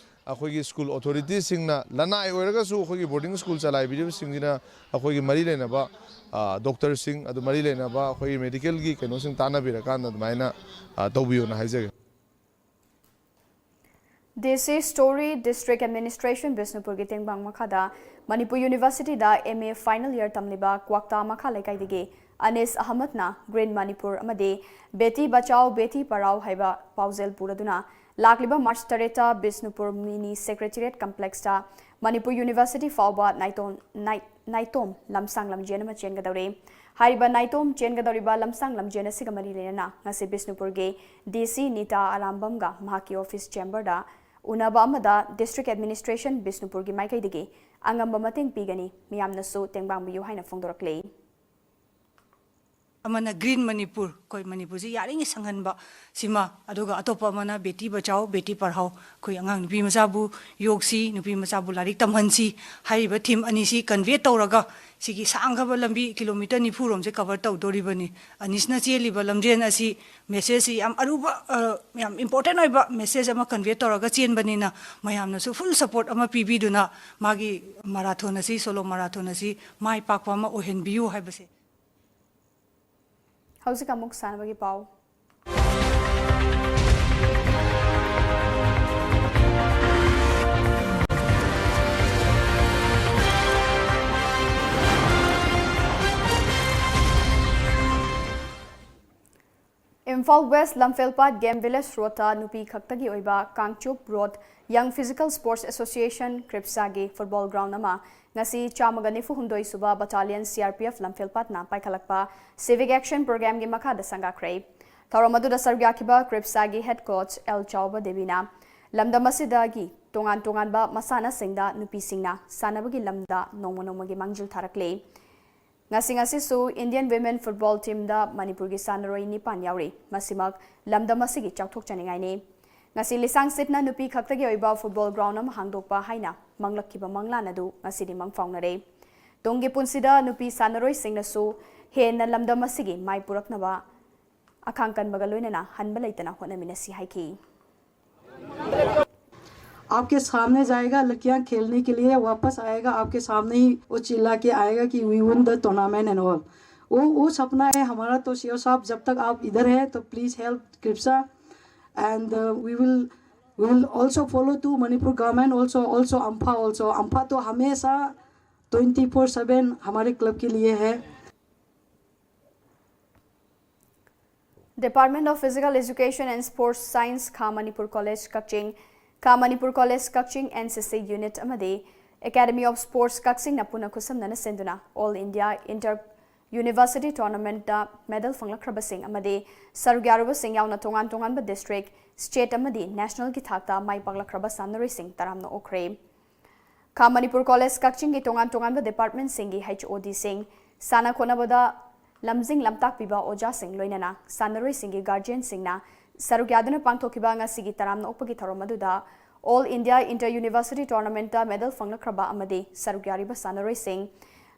ꯑꯩꯈꯣꯏꯒꯤ ꯁ꯭ꯀꯨꯜ ꯑꯣꯊꯣꯔꯤꯇꯤꯁꯤꯡꯅ, ꯂꯅꯥꯏ ꯑꯣꯏꯔꯒꯁꯨ ꯑꯩꯈꯣꯏꯒꯤ ꯕꯣꯔꯗꯤꯡ ꯁ꯭ꯀꯨꯜ ꯆꯂꯥꯏꯕꯤꯔꯤꯕꯁꯤꯡꯁꯤꯅ ꯑꯩꯈꯣꯏꯒꯤ ꯃꯔꯤ ꯂꯩꯅꯕ, ꯑ, ꯗꯣꯛꯇꯔꯁꯤꯡ, ꯑꯗꯨ ꯃꯔꯤ ꯂꯩꯅꯕ ꯑꯩꯈꯣꯏꯒꯤ ꯃꯦꯗꯤꯀꯦꯜꯒꯤ ꯀꯩꯅꯣꯁꯤꯡ ꯇꯥꯟꯅꯕꯤꯔꯀꯥꯟꯗ ꯑꯗꯨꯃꯥꯏꯅ, ꯑ, ꯇꯧꯕꯤꯌꯣꯅ ꯍꯥꯏꯖꯒꯦ꯫ D C Story District Administration ꯕꯤꯁꯅꯨꯄꯨꯔꯒꯤ ꯇꯦꯡꯕꯥꯡ ꯃꯈꯥꯗ ꯃꯅꯤꯄꯨꯔ ꯌꯨꯅꯤꯚꯔꯁꯤꯇꯤꯗ M A final year ꯇꯝꯂꯤꯕ ꯀ꯭ꯋꯥꯛꯇꯥ ꯃꯈꯥ ꯂꯩꯀꯥꯏꯗꯒꯤ ꯑꯅꯤꯁ ꯑꯍꯃꯗꯅ Green ꯃꯅꯤꯄꯨꯔ ꯑꯃꯗꯤ ꯕꯦꯇꯤ ꯕꯆꯥꯎ ꯕꯦꯇꯤ ꯄꯔꯥꯎ ꯍꯥꯏꯕ ꯄꯥꯎꯖꯦꯜ ꯄꯨꯔꯗꯨꯅ ꯂꯥꯛꯂꯤꯕ ꯃꯥꯔꯆ ꯇꯔꯦꯠꯇ ꯕꯤꯁꯅꯨꯄꯨꯔ ꯃꯤꯅꯤ ꯁꯦꯀ꯭ꯔꯦꯇꯦꯔꯤꯌꯦꯠ ꯀꯝꯄ꯭ꯂꯦꯛꯁꯇ ꯃꯅꯤꯄꯨꯔ ꯌꯨꯅꯤꯚꯔꯁꯤꯇꯤ ꯐꯥꯎꯕ ꯅꯥꯏꯇꯣꯟ-, ꯅꯥꯏ-, ꯅꯥꯏꯇꯣꯝ ꯂꯝꯁꯥꯡ ꯂꯝꯖꯦꯟ ꯑꯃ ꯆꯦꯟꯒꯗꯧꯔꯤ꯫ ꯍꯥꯏꯔꯤꯕ ꯅꯥꯏꯇꯣꯝ ꯆꯦꯟꯒꯗꯧꯔꯤꯕ ꯂꯝꯁꯥꯡ ꯂꯝꯖꯦꯟ ꯑꯁꯤꯒ ꯃꯔꯤ ꯂꯩꯅꯅ ꯉꯁꯤ ꯕꯤꯁꯅꯨꯄꯨꯔꯒꯤ D C ꯅꯤꯇꯥ ꯑꯔꯥꯝꯕꯝꯒ ꯃꯍꯥꯛꯀꯤ ꯑꯣꯐꯤꯁ ꯆꯦꯝꯕꯔꯗ ꯎꯅꯕ ꯑꯃꯗ ꯗꯤꯁꯇ꯭ꯔꯤꯛ ꯑꯦꯗꯃꯤꯅꯤꯁꯇ꯭ꯔꯦꯁꯟ ꯕꯤꯁꯅꯨꯄꯨꯔꯒꯤ ꯃꯥꯏꯀꯩꯗꯒꯤ ꯑꯉꯝꯕ ꯃꯇꯦꯡ ꯄꯤꯒꯅꯤ, ꯃꯤꯌꯥꯝꯅꯁꯨ ꯇꯦꯡꯕꯥꯡꯕꯤꯌꯨ ꯍꯥꯏꯅ ꯐꯣꯡꯗꯣꯔꯛꯂꯤ꯫ ꯑꯃꯅ Green ꯃꯅꯤꯄꯨꯔ, ꯑꯩꯈꯣꯏ ꯃꯅꯤꯄꯨꯔꯁꯤ ꯌꯥꯔꯤꯉꯩ ꯁꯪꯍꯟꯕ ꯁꯤꯃ, ꯑꯗꯨꯒ ꯑꯇꯣꯞꯄ ꯑꯃꯅ ꯕꯦꯇꯤ ꯕꯆꯥꯎ ꯕꯦꯇꯤ ꯄꯔꯍꯥꯎ, ꯑꯩꯈꯣꯏ ꯑꯉꯥꯡ ꯅꯨꯄꯤ ꯃꯆꯥꯕꯨ ꯌꯣꯛꯁꯤ, ꯅꯨꯄꯤ ꯃꯆꯥꯕꯨ ꯂꯥꯏꯔꯤꯛ ꯇꯝꯍꯟꯁꯤ ꯍꯥꯏꯔꯤꯕ ꯊꯤꯝ ꯑꯅꯤꯁꯤ ꯀꯟꯚꯦ ꯇꯧꯔꯒ ꯁꯤꯒꯤ ꯁꯥꯡꯈ꯭ꯔꯕ ꯂꯝꯕꯤ ꯀꯤꯂꯣꯃꯤꯇꯔ ꯅꯤꯐꯨ ꯔꯣꯝꯁꯦ ꯀꯚꯔ ꯇꯧꯗꯣꯔꯤꯕꯅꯤ꯫ ꯑꯅꯤꯁꯅ ꯆꯦꯜꯂꯤꯕ ꯂꯝꯖꯦꯟ ꯑꯁꯤ ꯃꯦꯁꯦꯖꯁꯤ ꯌꯥꯝ ꯑꯔꯨꯕ, ꯑ, ꯌꯥꯝ ꯏꯝꯄꯣꯔꯇꯦꯟ ꯑꯣꯏꯕ ꯃꯦꯁꯦꯖ ꯑꯃ ꯀꯟꯚꯦ ꯇꯧꯔꯒ ꯆꯦꯟꯕꯅꯤꯅ ꯃꯌꯥꯝꯅꯁꯨ ꯐꯨꯜ ꯁꯄꯣꯔꯠ ꯑꯃ ꯄꯤꯕꯤꯗꯨꯅ ꯃꯥꯒꯤ ꯃꯔꯥꯊꯣꯟ ꯑꯁꯤ, ꯁꯣꯂꯣ ꯃꯔꯥꯊꯣꯟ ꯑꯁꯤ ꯃꯥꯏ ꯄꯥꯛꯄ ꯑꯃ ꯑꯣꯏꯍꯟꯕꯤꯌꯨ ꯍꯥꯏꯕꯁꯦ꯫ ꯍꯧꯖꯤꯛ ꯑꯃꯨꯛ ꯁꯥꯟꯅꯕꯒꯤ ꯄꯥꯎ꯫ Imphal west Lamphelpat game village ꯔꯣꯗꯇ ꯅꯨꯄꯤ ꯈꯛꯇꯒꯤ ꯑꯣꯏꯕ ꯀꯥꯡꯆꯨꯞ ꯔꯣꯗ ꯌꯪ ꯐꯤꯖꯤꯀꯦꯜ ꯁ꯭ꯄꯣꯔꯠꯁ ꯑꯦꯁꯣꯁꯤꯌꯦꯁꯟ, ꯀ꯭ꯔꯤꯞꯁꯥꯒꯤ ꯐꯨꯠꯕꯣꯜ ꯒ꯭ꯔꯥꯎꯟ ꯑꯃ ꯉꯁꯤ ꯆꯥꯝꯃꯒ ꯅꯤꯐꯨ ꯍꯨꯝꯗꯣꯏ ꯁꯨꯕ battalion C R P F ꯂꯝꯐꯦꯜꯄꯥꯠꯅ ꯄꯥꯏꯈꯠꯂꯛꯄ ꯁꯤꯚꯤꯛ ꯑꯦꯛꯁꯟ ꯄ꯭ꯔꯣꯒ꯭ꯔꯥꯝꯒꯤ ꯃꯈꯥꯗ ꯁꯪꯒꯥꯈ꯭ꯔꯦ꯫ ꯊꯧꯔꯝ ꯑꯗꯨꯗ ꯁꯔꯨꯛ ꯌꯥꯈꯤꯕ ꯀ꯭ꯔꯤꯞꯁꯥꯒꯤ ꯍꯦꯗ ꯀꯣꯆ ꯑꯦꯜ ꯆꯥꯎꯕ ꯗꯦꯕꯤꯅ ꯂꯝꯗꯝ ꯑꯁꯤꯗꯒꯤ ꯇꯣꯉꯥꯟ ꯇꯣꯉꯥꯟꯕ ꯃꯁꯥꯟꯅꯁꯤꯡꯗ ꯅꯨꯄꯤꯁꯤꯡꯅ ꯁꯥꯟꯅꯕꯒꯤ ꯂꯝꯗ ꯅꯣꯡꯃ ꯅꯣꯡꯃꯒꯤ ꯃꯥꯡꯖꯤꯜ ꯊꯥꯔꯛꯂꯤ꯫ ꯉꯁꯤ ꯉꯁꯤꯁꯨ Indian Women Football Teamꯗ ꯃꯅꯤꯄꯨꯔꯒꯤ ꯁꯥꯟꯅꯔꯣꯏ ꯅꯤꯄꯥꯟ ꯌꯥꯎꯔꯤ꯫ ꯃꯁꯤꯃꯛ ꯂꯝꯗꯝ ꯑꯁꯤꯒꯤ ꯆꯥꯎꯊꯣꯛꯆꯅꯤꯡꯉꯥꯏꯅꯤ꯫ ꯉꯁꯤ ꯂꯤꯁꯥꯡ ꯁꯤꯠꯅ ꯅꯨꯄꯤ ꯈꯛꯇꯒꯤ ꯑꯣꯏꯕ football ground ꯑꯃ ꯍꯥꯡꯗꯣꯛꯄ ꯍꯥꯏꯅ ꯃꯪꯂꯛꯈꯤꯕ ꯃꯪꯂꯥꯟ ꯑꯗꯨ ꯉꯁꯤꯗꯤ ꯃꯪ ꯐꯥꯎꯅꯔꯦ꯫ ꯇꯨꯡꯒꯤ ꯄꯨꯟꯁꯤꯗ ꯅꯨꯄꯤ ꯁꯥꯟꯅꯔꯣꯏꯁꯤꯡꯅꯁꯨ ꯍꯦꯟꯅ ꯂꯝꯗꯝ ꯑꯁꯤꯒꯤ ꯃꯥꯏ ꯄꯨꯔꯛꯅꯕ ꯑꯈꯥꯡ ꯀꯟꯕꯒ ꯂꯣꯏꯅꯅ ꯍꯟꯕ ꯂꯩꯇꯅ ꯍꯣꯠꯅꯃꯤꯟꯅꯁꯤ ꯍꯥꯏꯈꯤ꯫ आपके सामने जाएगा लड़कियां खेलने के लिए, वापस आएगा आपके सामने ही वो चिल्ला के आएगा कि we won the tournament and all. वो वो सपना है हमारा। तो सीओ साहब, जब तक आप इधर हैं तो please help कृपसा, and we will we will also follow to Manipur government also, also अम्फा also। अम्फा तो हमेशा ट्वेंटी फोर सेवन हमारे क्लब के लिए है। Department of Physical Education and Sports Science, Kham Manipur College Kakching, Kham Manipur College Kakching N C C Unit ꯑꯃꯗꯤ Academy of Sports ꯀꯛꯆꯤꯡꯅ ꯄꯨꯟꯅ ꯈꯨꯠꯁꯝꯅꯅ ꯁꯤꯟꯗꯨꯅ All India Inter University Tournamentꯇ medal ꯐꯪꯂꯛꯈ꯭ꯔꯕꯁꯤꯡ ꯑꯃꯗꯤ ꯁꯔꯨꯛ ꯌꯥꯔꯨꯕꯁꯤꯡ ꯌꯥꯎꯅ ꯇꯣꯉꯥꯟ ꯇꯣꯉꯥꯟꯕ district, state ꯑꯃꯗꯤ nationalꯒꯤ ꯊꯥꯛꯇ ꯃꯥꯏ ꯄꯥꯛꯂꯛꯈ꯭ꯔꯕ ꯁꯥꯟꯅꯔꯣꯏꯁꯤꯡ ꯇꯔꯥꯝꯅ ꯑꯣꯛꯈ꯭ꯔꯦ꯫ ꯈꯥ ꯃꯅꯤꯄꯨꯔ ꯀꯣꯂꯦꯖ ꯀꯛꯆꯤꯡꯒꯤ ꯇꯣꯉꯥꯟ ꯇꯣꯉꯥꯟꯕ departmentꯁꯤꯡꯒꯤ H O Dꯁꯤꯡ, ꯁꯥꯟꯅ ꯈꯣꯠꯅꯕꯗ ꯂꯝꯖꯤꯡ ꯂꯝꯇꯥꯛꯄꯤꯕ ꯑꯣꯖꯥꯁꯤꯡ, ꯂꯣꯏꯅꯅ ꯁꯥꯟꯅꯔꯣꯏꯁꯤꯡꯒꯤ guardianꯁꯤꯡꯅ ꯁꯔꯨꯛ ꯌꯥꯗꯨꯅ ꯄꯥꯡꯊꯣꯛꯈꯤꯕ ꯉꯁꯤꯒꯤ ꯇꯔꯥꯝꯅ ꯑꯣꯛꯄꯒꯤ ꯊꯧꯔꯝ ꯑꯗꯨꯗ All India Inter University Tournamentꯇ medal ꯐꯪꯂꯛꯈ꯭ꯔꯕ ꯑꯃꯗꯤ ꯁꯔꯨꯛ ꯌꯥꯔꯤꯕ ꯁꯥꯟꯅꯔꯣꯏꯁꯤꯡ,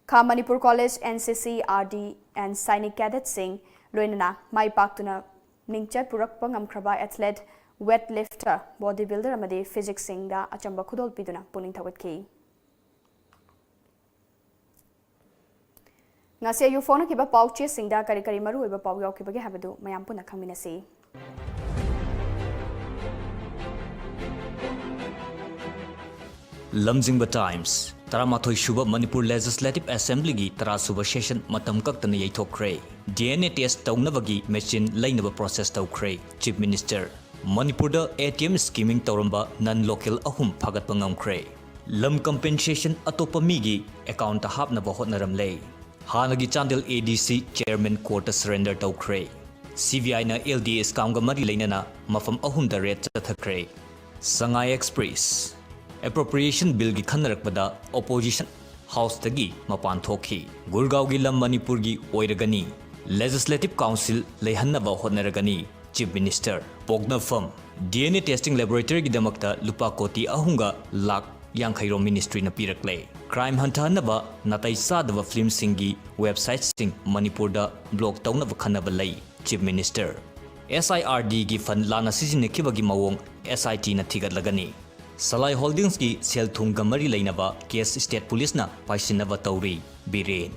ꯈꯥ Manipur college, N C C, R D and Sainik cadetꯁꯤꯡ, ꯂꯣꯏꯅꯅ ꯃꯥꯏ ꯄꯥꯛꯇꯨꯅ ꯃꯤꯡꯆꯠ ꯄꯨꯔꯛꯄ ꯉꯝꯈ꯭ꯔꯕ athlete, weight lifter, body builder ꯑꯃꯗꯤ physicꯁꯤꯡꯗ ꯑꯆꯝꯕ ꯈꯨꯗꯣꯜ ꯄꯤꯗꯨꯅ ꯄꯨꯛꯅꯤꯡ ꯊꯧꯒꯠꯈꯤ꯫ ꯉꯁꯤ ꯑꯌꯨꯛ ꯐꯣꯡꯅꯈꯤꯕ ꯄꯥꯎ ꯆꯦꯁꯤꯡꯗ ꯀꯔꯤ ꯀꯔꯤ ꯃꯔꯨꯑꯣꯏꯕ ꯄꯥꯎ ꯌꯥꯎꯈꯤꯕꯒꯦ ꯍꯥꯏꯕꯗꯨ ꯃꯌꯥꯝ ꯄꯨꯟꯅ ꯈꯪꯃꯤꯟꯅꯁꯤ꯫ ꯂꯝꯖꯤꯡꯕ Times꯫ ꯇꯔꯥꯃꯥꯊꯣꯏ ꯁꯨꯕ ꯃꯅꯤꯄꯨꯔ Legislative Assemblyꯒꯤ ꯇꯔꯥ ꯁꯨꯕ session ꯃꯇꯝ ꯀꯛꯇꯅ ꯌꯩꯊꯣꯛꯈ꯭ꯔꯦ꯫ D N A test ꯇꯧꯅꯕꯒꯤ machine ꯂꯩꯅꯕ process ꯇꯧꯈ꯭ꯔꯦ꯫ Chief Minister꯫ ꯃꯅꯤꯄꯨꯔꯗ A T M skimming ꯇꯧꯔꯝꯕ non local ꯑꯍꯨꯝ ꯐꯥꯒꯠꯄ ꯉꯝꯈ꯭ꯔꯦ꯫ ꯂꯝ compensation ꯑꯇꯣꯞꯄ ꯃꯤꯒꯤ accountꯇ ꯍꯥꯞꯅꯕ ꯍꯣꯠꯅꯔꯝꯂꯦ꯫ ꯍꯥꯟꯅꯒꯤ Chandel A D C chairman courtꯇ surrender ꯇꯧꯈ꯭ꯔꯦ꯫ C B Iꯅ L D A scamꯒ ꯃꯔꯤ ꯂꯩꯅꯅ ꯃꯐꯝ ꯑꯍꯨꯝꯗ raid ꯆꯠꯊꯈ꯭ꯔꯦ꯫ ꯁꯉꯥꯏ Express꯫ Appropriation billꯒꯤ ꯈꯟꯅꯔꯛꯄꯗ opposition ꯍꯥꯎꯁꯇꯒꯤ ꯃꯄꯥꯟ ꯊꯣꯛꯈꯤ꯫ ꯒꯨꯔꯒꯥꯎꯒꯤ ꯂꯝ ꯃꯅꯤꯄꯨꯔꯒꯤ ꯑꯣꯏꯔꯒꯅꯤ꯫ ꯂꯦꯖꯤꯁꯂꯦꯇꯤꯚ ꯀꯥꯎꯟꯁꯤꯜ ꯂꯩꯍꯟꯅꯕ ꯍꯣꯠꯅꯔꯒꯅꯤ꯫ Chief minister. ꯄꯣꯛꯅꯐꯝ: ꯗꯤ ꯑꯦꯟ ꯑꯦ ꯇꯦꯁꯇꯤꯡ ꯂꯦꯕꯣꯔꯦꯇꯔꯤꯒꯤꯗꯃꯛꯇ ꯂꯨꯄꯥ ꯀꯣꯇꯤ ꯑꯍꯨꯝꯒ ꯂꯥꯈ ꯌꯥꯡꯈꯩ ꯔꯣꯝ ꯃꯤꯅꯤꯁꯇ꯭ꯔꯤꯅ ꯄꯤꯔꯛꯂꯦ꯫ ꯀ꯭ꯔꯥꯏꯝ ꯍꯟꯊꯍꯟꯅꯕ ꯅꯥꯇꯩ ꯆꯥꯗꯕ ꯐꯤꯜꯝꯁꯤꯡꯒꯤ ꯋꯦꯕꯁꯥꯏꯠꯁꯤꯡ ꯃꯅꯤꯄꯨꯔꯗ ꯕ꯭ꯂꯣꯛ ꯇꯧꯅꯕ ꯈꯟꯅꯕ ꯂꯩ꯫ Chief minister. S I R ꯗꯤꯒꯤ ꯐꯟ ꯂꯥꯟꯅ ꯁꯤꯖꯤꯟꯅꯈꯤꯕꯒꯤ ꯃꯑꯣꯡ ꯑꯦꯁ ꯑꯥꯏ ꯇꯤꯅ ꯊꯤꯒꯠꯂꯒꯅꯤ꯫ ꯁꯂꯥꯏ ꯍꯣꯜꯗꯤꯡꯁꯀꯤ ꯁꯦꯜ ꯊꯨꯝꯒ ꯃꯔꯤ ꯂꯩꯅꯕ ꯀꯦꯁ ꯁ꯭ꯇꯦꯠ ꯄꯨꯂꯤꯁꯅ ꯄꯥꯏꯁꯤꯟꯅꯕ ꯇꯧꯔꯤ꯫ ꯕꯤꯔꯦꯟ꯫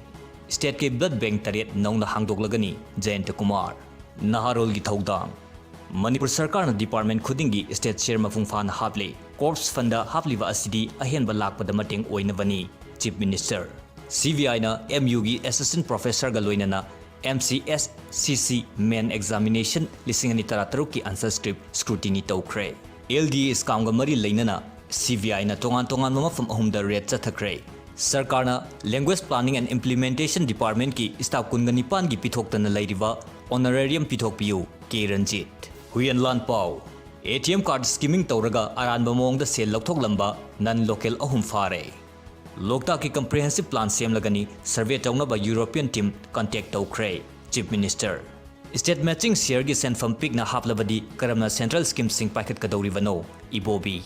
ꯁ꯭ꯇꯦꯠꯀꯤ ꯕ꯭ꯂꯗ ꯕꯦꯡꯛ ꯇꯔꯦꯠ ꯅꯧꯅ ꯍꯥꯡꯗꯣꯛꯂꯒꯅꯤ꯫ ꯖꯌꯟꯇ ꯀꯨꯃꯥꯔ꯫ ꯅꯍꯥꯔꯣꯜꯒꯤ ꯊꯧꯗꯥꯡ꯫ ꯃꯅꯤꯄꯨꯔ ꯁꯔꯀꯥꯔꯅ ꯗꯤꯄꯥꯔꯠꯃꯦꯟꯠ ꯈꯨꯗꯤꯡꯒꯤ ꯁ꯭ꯇꯦꯠ ꯁꯦꯌꯔ ꯃꯄꯨꯡ ꯐꯥꯅ ꯍꯥꯞꯂꯦ꯫ ꯀꯣꯔꯞꯁ ꯐꯟꯗ ꯍꯥꯞꯂꯤꯕ ꯑꯁꯤꯗꯤ ꯑꯍꯦꯟꯕ ꯂꯥꯛꯄꯗ ꯃꯇꯦꯡ ꯑꯣꯏꯅꯕꯅꯤ꯫ Chief minister. ꯁꯤ ꯕꯤ ꯑꯥꯏꯅ ꯑꯦꯝ ꯌꯨꯒꯤ ꯑꯦꯁꯤꯁꯇꯦꯟꯠ ꯄ꯭ꯔꯣꯐꯦꯁꯔꯒ ꯂꯣꯏꯅꯅ ꯑꯦꯝ ꯁꯤ ꯑꯦꯁ ꯁꯤ ꯁꯤ ꯃꯦꯟ ꯑꯦꯛꯖꯥꯃꯤꯅꯦꯁꯟ ꯂꯤꯁꯤꯡ ꯑꯅꯤ ꯇꯔꯥꯇꯔꯨꯛꯀꯤ ꯑꯟꯁꯔ ꯁ꯭ꯀ꯭ꯔꯤꯞ ꯁ꯭ꯀ꯭ꯔꯨꯇꯤꯅꯤ ꯇꯧꯈ꯭ꯔꯦ꯫ ꯑꯦꯜ ꯗꯤ ꯑꯦ ꯁ꯭ꯀꯥꯝꯒ ꯃꯔꯤ ꯂꯩꯅꯅ ꯁꯤ ꯕꯤ ꯑꯥꯏꯅ ꯇꯣꯉꯥꯟ ꯇꯣꯉꯥꯟꯕ ꯃꯐꯝ ꯑꯍꯨꯝꯗ ꯔꯦꯗ ꯆꯠꯊꯈ꯭ꯔꯦ꯫ ꯁꯔꯀꯥꯔꯅ ꯂꯦꯡꯒ꯭ꯋꯦꯖ ꯄ꯭ꯂꯥꯅꯤꯡ ꯑꯦꯟ ꯏꯝꯄ꯭ꯂꯤꯃꯦꯟꯇꯦꯁꯟ ꯗꯤꯄꯥꯔꯠꯃꯦꯟꯠꯀꯤ ꯁ꯭ꯇꯥꯐ ꯀꯨꯟꯒ ꯅꯤꯄꯥꯟꯒꯤ ꯄꯤꯊꯣꯛꯇꯅ ꯂꯩꯔꯤꯕ ꯑꯣꯅꯔꯦꯔꯤꯌꯝ ꯄꯤꯊꯣꯛꯄꯤꯌꯨ꯫ ꯀꯦ ꯔꯟꯖꯤꯠ꯫ ꯍꯨꯏꯌꯦꯟ ꯂꯥꯟ ꯄꯥꯎ꯫ ꯑꯦ ꯇꯤ ꯑꯦꯝ ꯀꯥꯔꯗ ꯁ꯭ꯀꯤꯃꯤꯡ ꯇꯧꯔꯒ ꯑꯔꯥꯟꯕ ꯃꯑꯣꯡꯗ ꯁꯦꯜ ꯂꯧꯊꯣꯛꯂꯝꯕ ꯅꯟ ꯂꯣꯀꯦꯜ ꯑꯍꯨꯝ ꯐꯥꯔꯦ꯫ ꯂꯣꯛꯇꯥꯛꯀꯤ ꯀꯝꯄ꯭ꯔꯤꯍꯦꯟꯁꯤꯚ ꯄ꯭ꯂꯥꯟ ꯁꯦꯝꯂꯒꯅꯤ, ꯁꯔꯚꯦ ꯇꯧꯅꯕ ꯌꯨꯔꯣꯄꯤꯌꯟ ꯇꯤꯝ ꯀꯟꯇꯦꯛ ꯇꯧꯈ꯭ꯔꯦ꯫ Chief minister. ꯁ꯭ꯇꯦꯠ ꯃꯦꯆꯤꯡ ꯁꯤꯌꯔꯒꯤ ꯁꯦꯟꯐꯝ ꯄꯤꯛꯅ ꯍꯥꯞꯂꯕꯗꯤ ꯀꯔꯝꯅ ꯁꯦꯟꯇ꯭ꯔꯦꯜ ꯁ꯭ꯀꯤꯝꯁꯤꯡ ꯄꯥꯏꯈꯠꯀꯗꯧꯔꯤꯕꯅꯣ? ꯏꯕꯣꯕꯤ꯫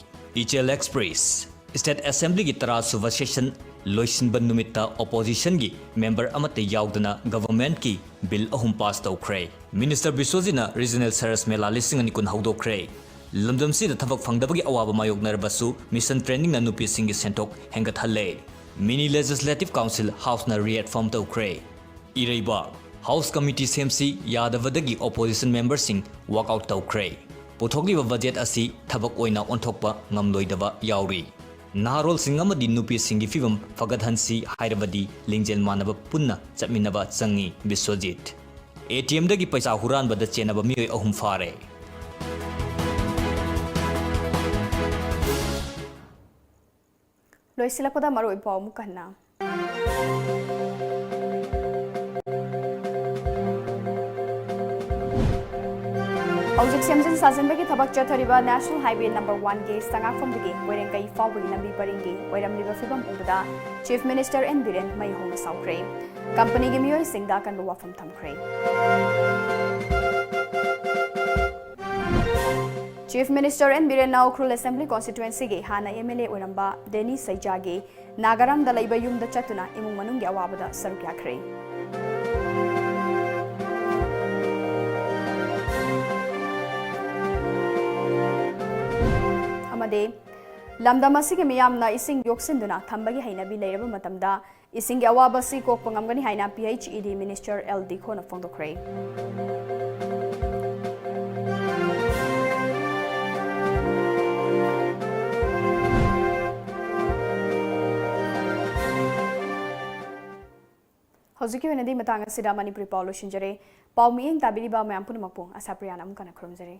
ꯏꯆꯦꯜ ꯑꯦꯛꯁꯄ꯭ꯔꯦꯁ꯫ ꯁ꯭ꯇꯦꯠ ꯑꯦꯁꯦꯝꯕ꯭ꯂꯤꯒꯤ ꯇꯔꯥꯁꯨꯕ ꯁꯦꯁꯟ ꯂꯣꯏꯁꯤꯟꯕ ꯅꯨꯃꯤꯠꯇ ꯑꯣꯄꯣꯖꯤꯁꯟꯒꯤ ꯃꯦꯝꯕꯔ ꯑꯃꯠꯇ ꯌꯥꯎꯗꯅ ꯒꯚꯔꯟꯃꯦꯟꯠꯀꯤ ꯕꯤꯜ ꯑꯍꯨꯝ ꯄꯥꯁ ꯇꯧꯈ꯭ꯔꯦ꯫ ꯃꯤꯅꯤꯁꯇꯔ ꯕꯤꯁ꯭ꯋꯖꯤꯠꯅ ꯔꯤꯖꯅꯦꯜ ꯁꯔꯁ ꯃꯦꯂꯥ ꯂꯤꯁꯤꯡ ꯑꯅꯤ ꯀꯨꯟ ꯍꯧꯗꯣꯛꯈ꯭ꯔꯦ꯫ ꯂꯝꯗꯝꯁꯤꯗ ꯊꯕꯛ ꯐꯪꯗꯕꯒꯤ ꯑꯋꯥꯕ ꯃꯥꯌꯣꯛꯅꯔꯕꯁꯨ ꯃꯤꯁꯟ ꯇ꯭ꯔꯦꯅꯤꯡꯅ ꯅꯨꯄꯤꯁꯤꯡꯒꯤ ꯁꯦꯟꯊꯣꯛ ꯍꯦꯟꯒꯠꯍꯜꯂꯦ꯫ ꯃꯤꯅꯤ ꯂꯦꯖꯤꯁꯂꯦꯇꯤꯚ ꯀꯥꯎꯟꯁꯤꯜ ꯍꯥꯎꯁꯅ ꯔꯤꯑꯦꯐꯣꯔꯝ ꯇꯧꯈ꯭ꯔꯦ꯫ ꯏꯔꯩꯕꯥꯛ꯫ ꯍꯥꯎꯁ ꯀꯃꯤꯇꯤ ꯁꯦꯝꯁꯤ ꯌꯥꯗꯕꯗꯒꯤ ꯑꯣꯄꯣꯖꯤꯁꯟ ꯃꯦꯝꯕꯔꯁꯤꯡ ꯋꯥꯛꯑꯥꯎꯠ ꯇꯧꯈ꯭ꯔꯦ꯫ ꯄꯨꯊꯣꯛꯂꯤꯕ ꯕꯖꯦꯠ ꯑꯁꯤ ꯊꯕꯛ ꯑꯣꯏꯅ ꯑꯣꯟꯊꯣꯛꯄ ꯉꯝꯂꯣꯏꯗꯕ ꯌꯥꯎꯔꯤ꯫ ꯅꯍꯥꯔꯣꯜꯁꯤꯡ ꯑꯃꯗꯤ ꯅꯨꯄꯤꯁꯤꯡꯒꯤ ꯐꯤꯚꯝ ꯐꯒꯠꯍꯟꯁꯤ ꯍꯥꯏꯔꯕꯗꯤ ꯂꯤꯡꯖꯦꯜ ꯃꯥꯟꯅꯕ ꯄꯨꯟꯅ ꯆꯠꯃꯤꯟꯅꯕ ꯆꯪꯏ꯫ ꯕꯤꯁ꯭ꯋꯖꯤꯠ꯫ ꯑꯦ ꯇꯤ ꯑꯦꯝꯗꯒꯤ ꯄꯩꯁꯥ ꯍꯨꯔꯥꯟꯕꯗ ꯆꯦꯟꯅꯕ ꯃꯤꯑꯣꯏ ꯑꯍꯨꯝ ꯐꯥꯔꯦ꯫ ꯂꯣꯏꯁꯤꯜꯂꯛꯄꯗ ꯃꯔꯨꯑꯣꯏꯕ ꯄꯥꯎ ꯑꯃꯨꯛ ꯍꯟꯅ꯫ ꯍꯧꯖꯤꯛ ꯁꯦꯝꯖꯤꯟ ꯁꯥꯖꯤꯟꯕꯒꯤ ꯊꯕꯛ ꯆꯠꯊꯔꯤꯕ National Highway number one ꯒꯤ ꯁꯉꯥꯛꯐꯝꯗꯒꯤ ꯀꯣꯏꯔꯦꯡꯒꯩ ꯐꯥꯎꯕꯒꯤ ꯂꯝꯕꯤ ꯄꯔꯤꯡꯒꯤ ꯑꯣꯏꯔꯝꯂꯤꯕ ꯐꯤꯕꯝ ꯎꯕꯗ Chief Minister N ꯕꯤꯔꯦꯟ ꯃꯩ ꯍꯧꯅ ꯁꯥꯎꯈ꯭ꯔꯦ꯫ ꯀꯝꯄꯅꯤꯒꯤ ꯃꯤꯑꯣꯏꯁꯤꯡꯗ ꯑꯀꯟꯕ ꯋꯥꯐꯝ ꯊꯝꯈ꯭ꯔꯦ꯫ Chief Minister N ꯕꯤꯔꯦꯟꯅ Ukhrul Assembly Constituency ꯒꯤ ꯍꯥꯟꯅ M L A ꯑꯣꯏꯔꯝꯕ ꯗꯦꯅꯤ ꯁꯩꯖꯥꯒꯤ ꯅꯥꯒꯥꯔꯝꯗ ꯂꯩꯕ ꯌꯨꯝꯗ ꯆꯠꯇꯨꯅ ꯏꯃꯨꯡ ꯃꯅꯨꯡꯒꯤ ꯑꯋꯥꯕꯗ ꯁꯔꯨꯛ ꯌꯥꯈ꯭ꯔꯦ꯫ ꯑꯃꯗꯤ ꯂꯝꯗꯝ ꯑꯁꯤꯒꯤ ꯃꯤꯌꯥꯝꯅ ꯏꯁꯤꯡ ꯌꯣꯛꯁꯤꯟꯗꯨꯅ ꯊꯝꯕꯒꯤ ꯍꯩꯅꯕꯤ ꯂꯩꯔꯕ ꯃꯇꯝꯗ ꯏꯁꯤꯡꯒꯤ ꯑꯋꯥꯕ ꯑꯁꯤ ꯀꯣꯛꯄ ꯉꯝꯒꯅꯤ ꯍꯥꯏꯅ P H E D Minister L ꯗꯤꯈꯣꯅ ꯐꯣꯡꯗꯣꯛꯈ꯭ꯔꯦ꯫ ꯍꯧꯖꯤꯛꯀꯤ ꯑꯣꯏꯅꯗꯤ ꯃꯇꯥꯡ ꯑꯁꯤꯗ ꯃꯅꯤꯄꯨꯔꯤ ꯄꯥꯎ ꯂꯣꯏꯁꯤꯟꯖꯔꯦ꯫ ꯄꯥꯎ ꯃꯤꯠꯌꯦꯡ ꯇꯥꯕꯤꯔꯤꯕ ꯃꯌꯥꯝ ꯄꯨꯝꯅꯃꯛꯄꯨ ꯑꯁꯥꯄ꯭ꯔꯤꯌꯥꯅ ꯑꯃꯨꯛ ꯍꯟꯅ ꯈꯨꯔꯨꯝꯖꯔꯤ꯫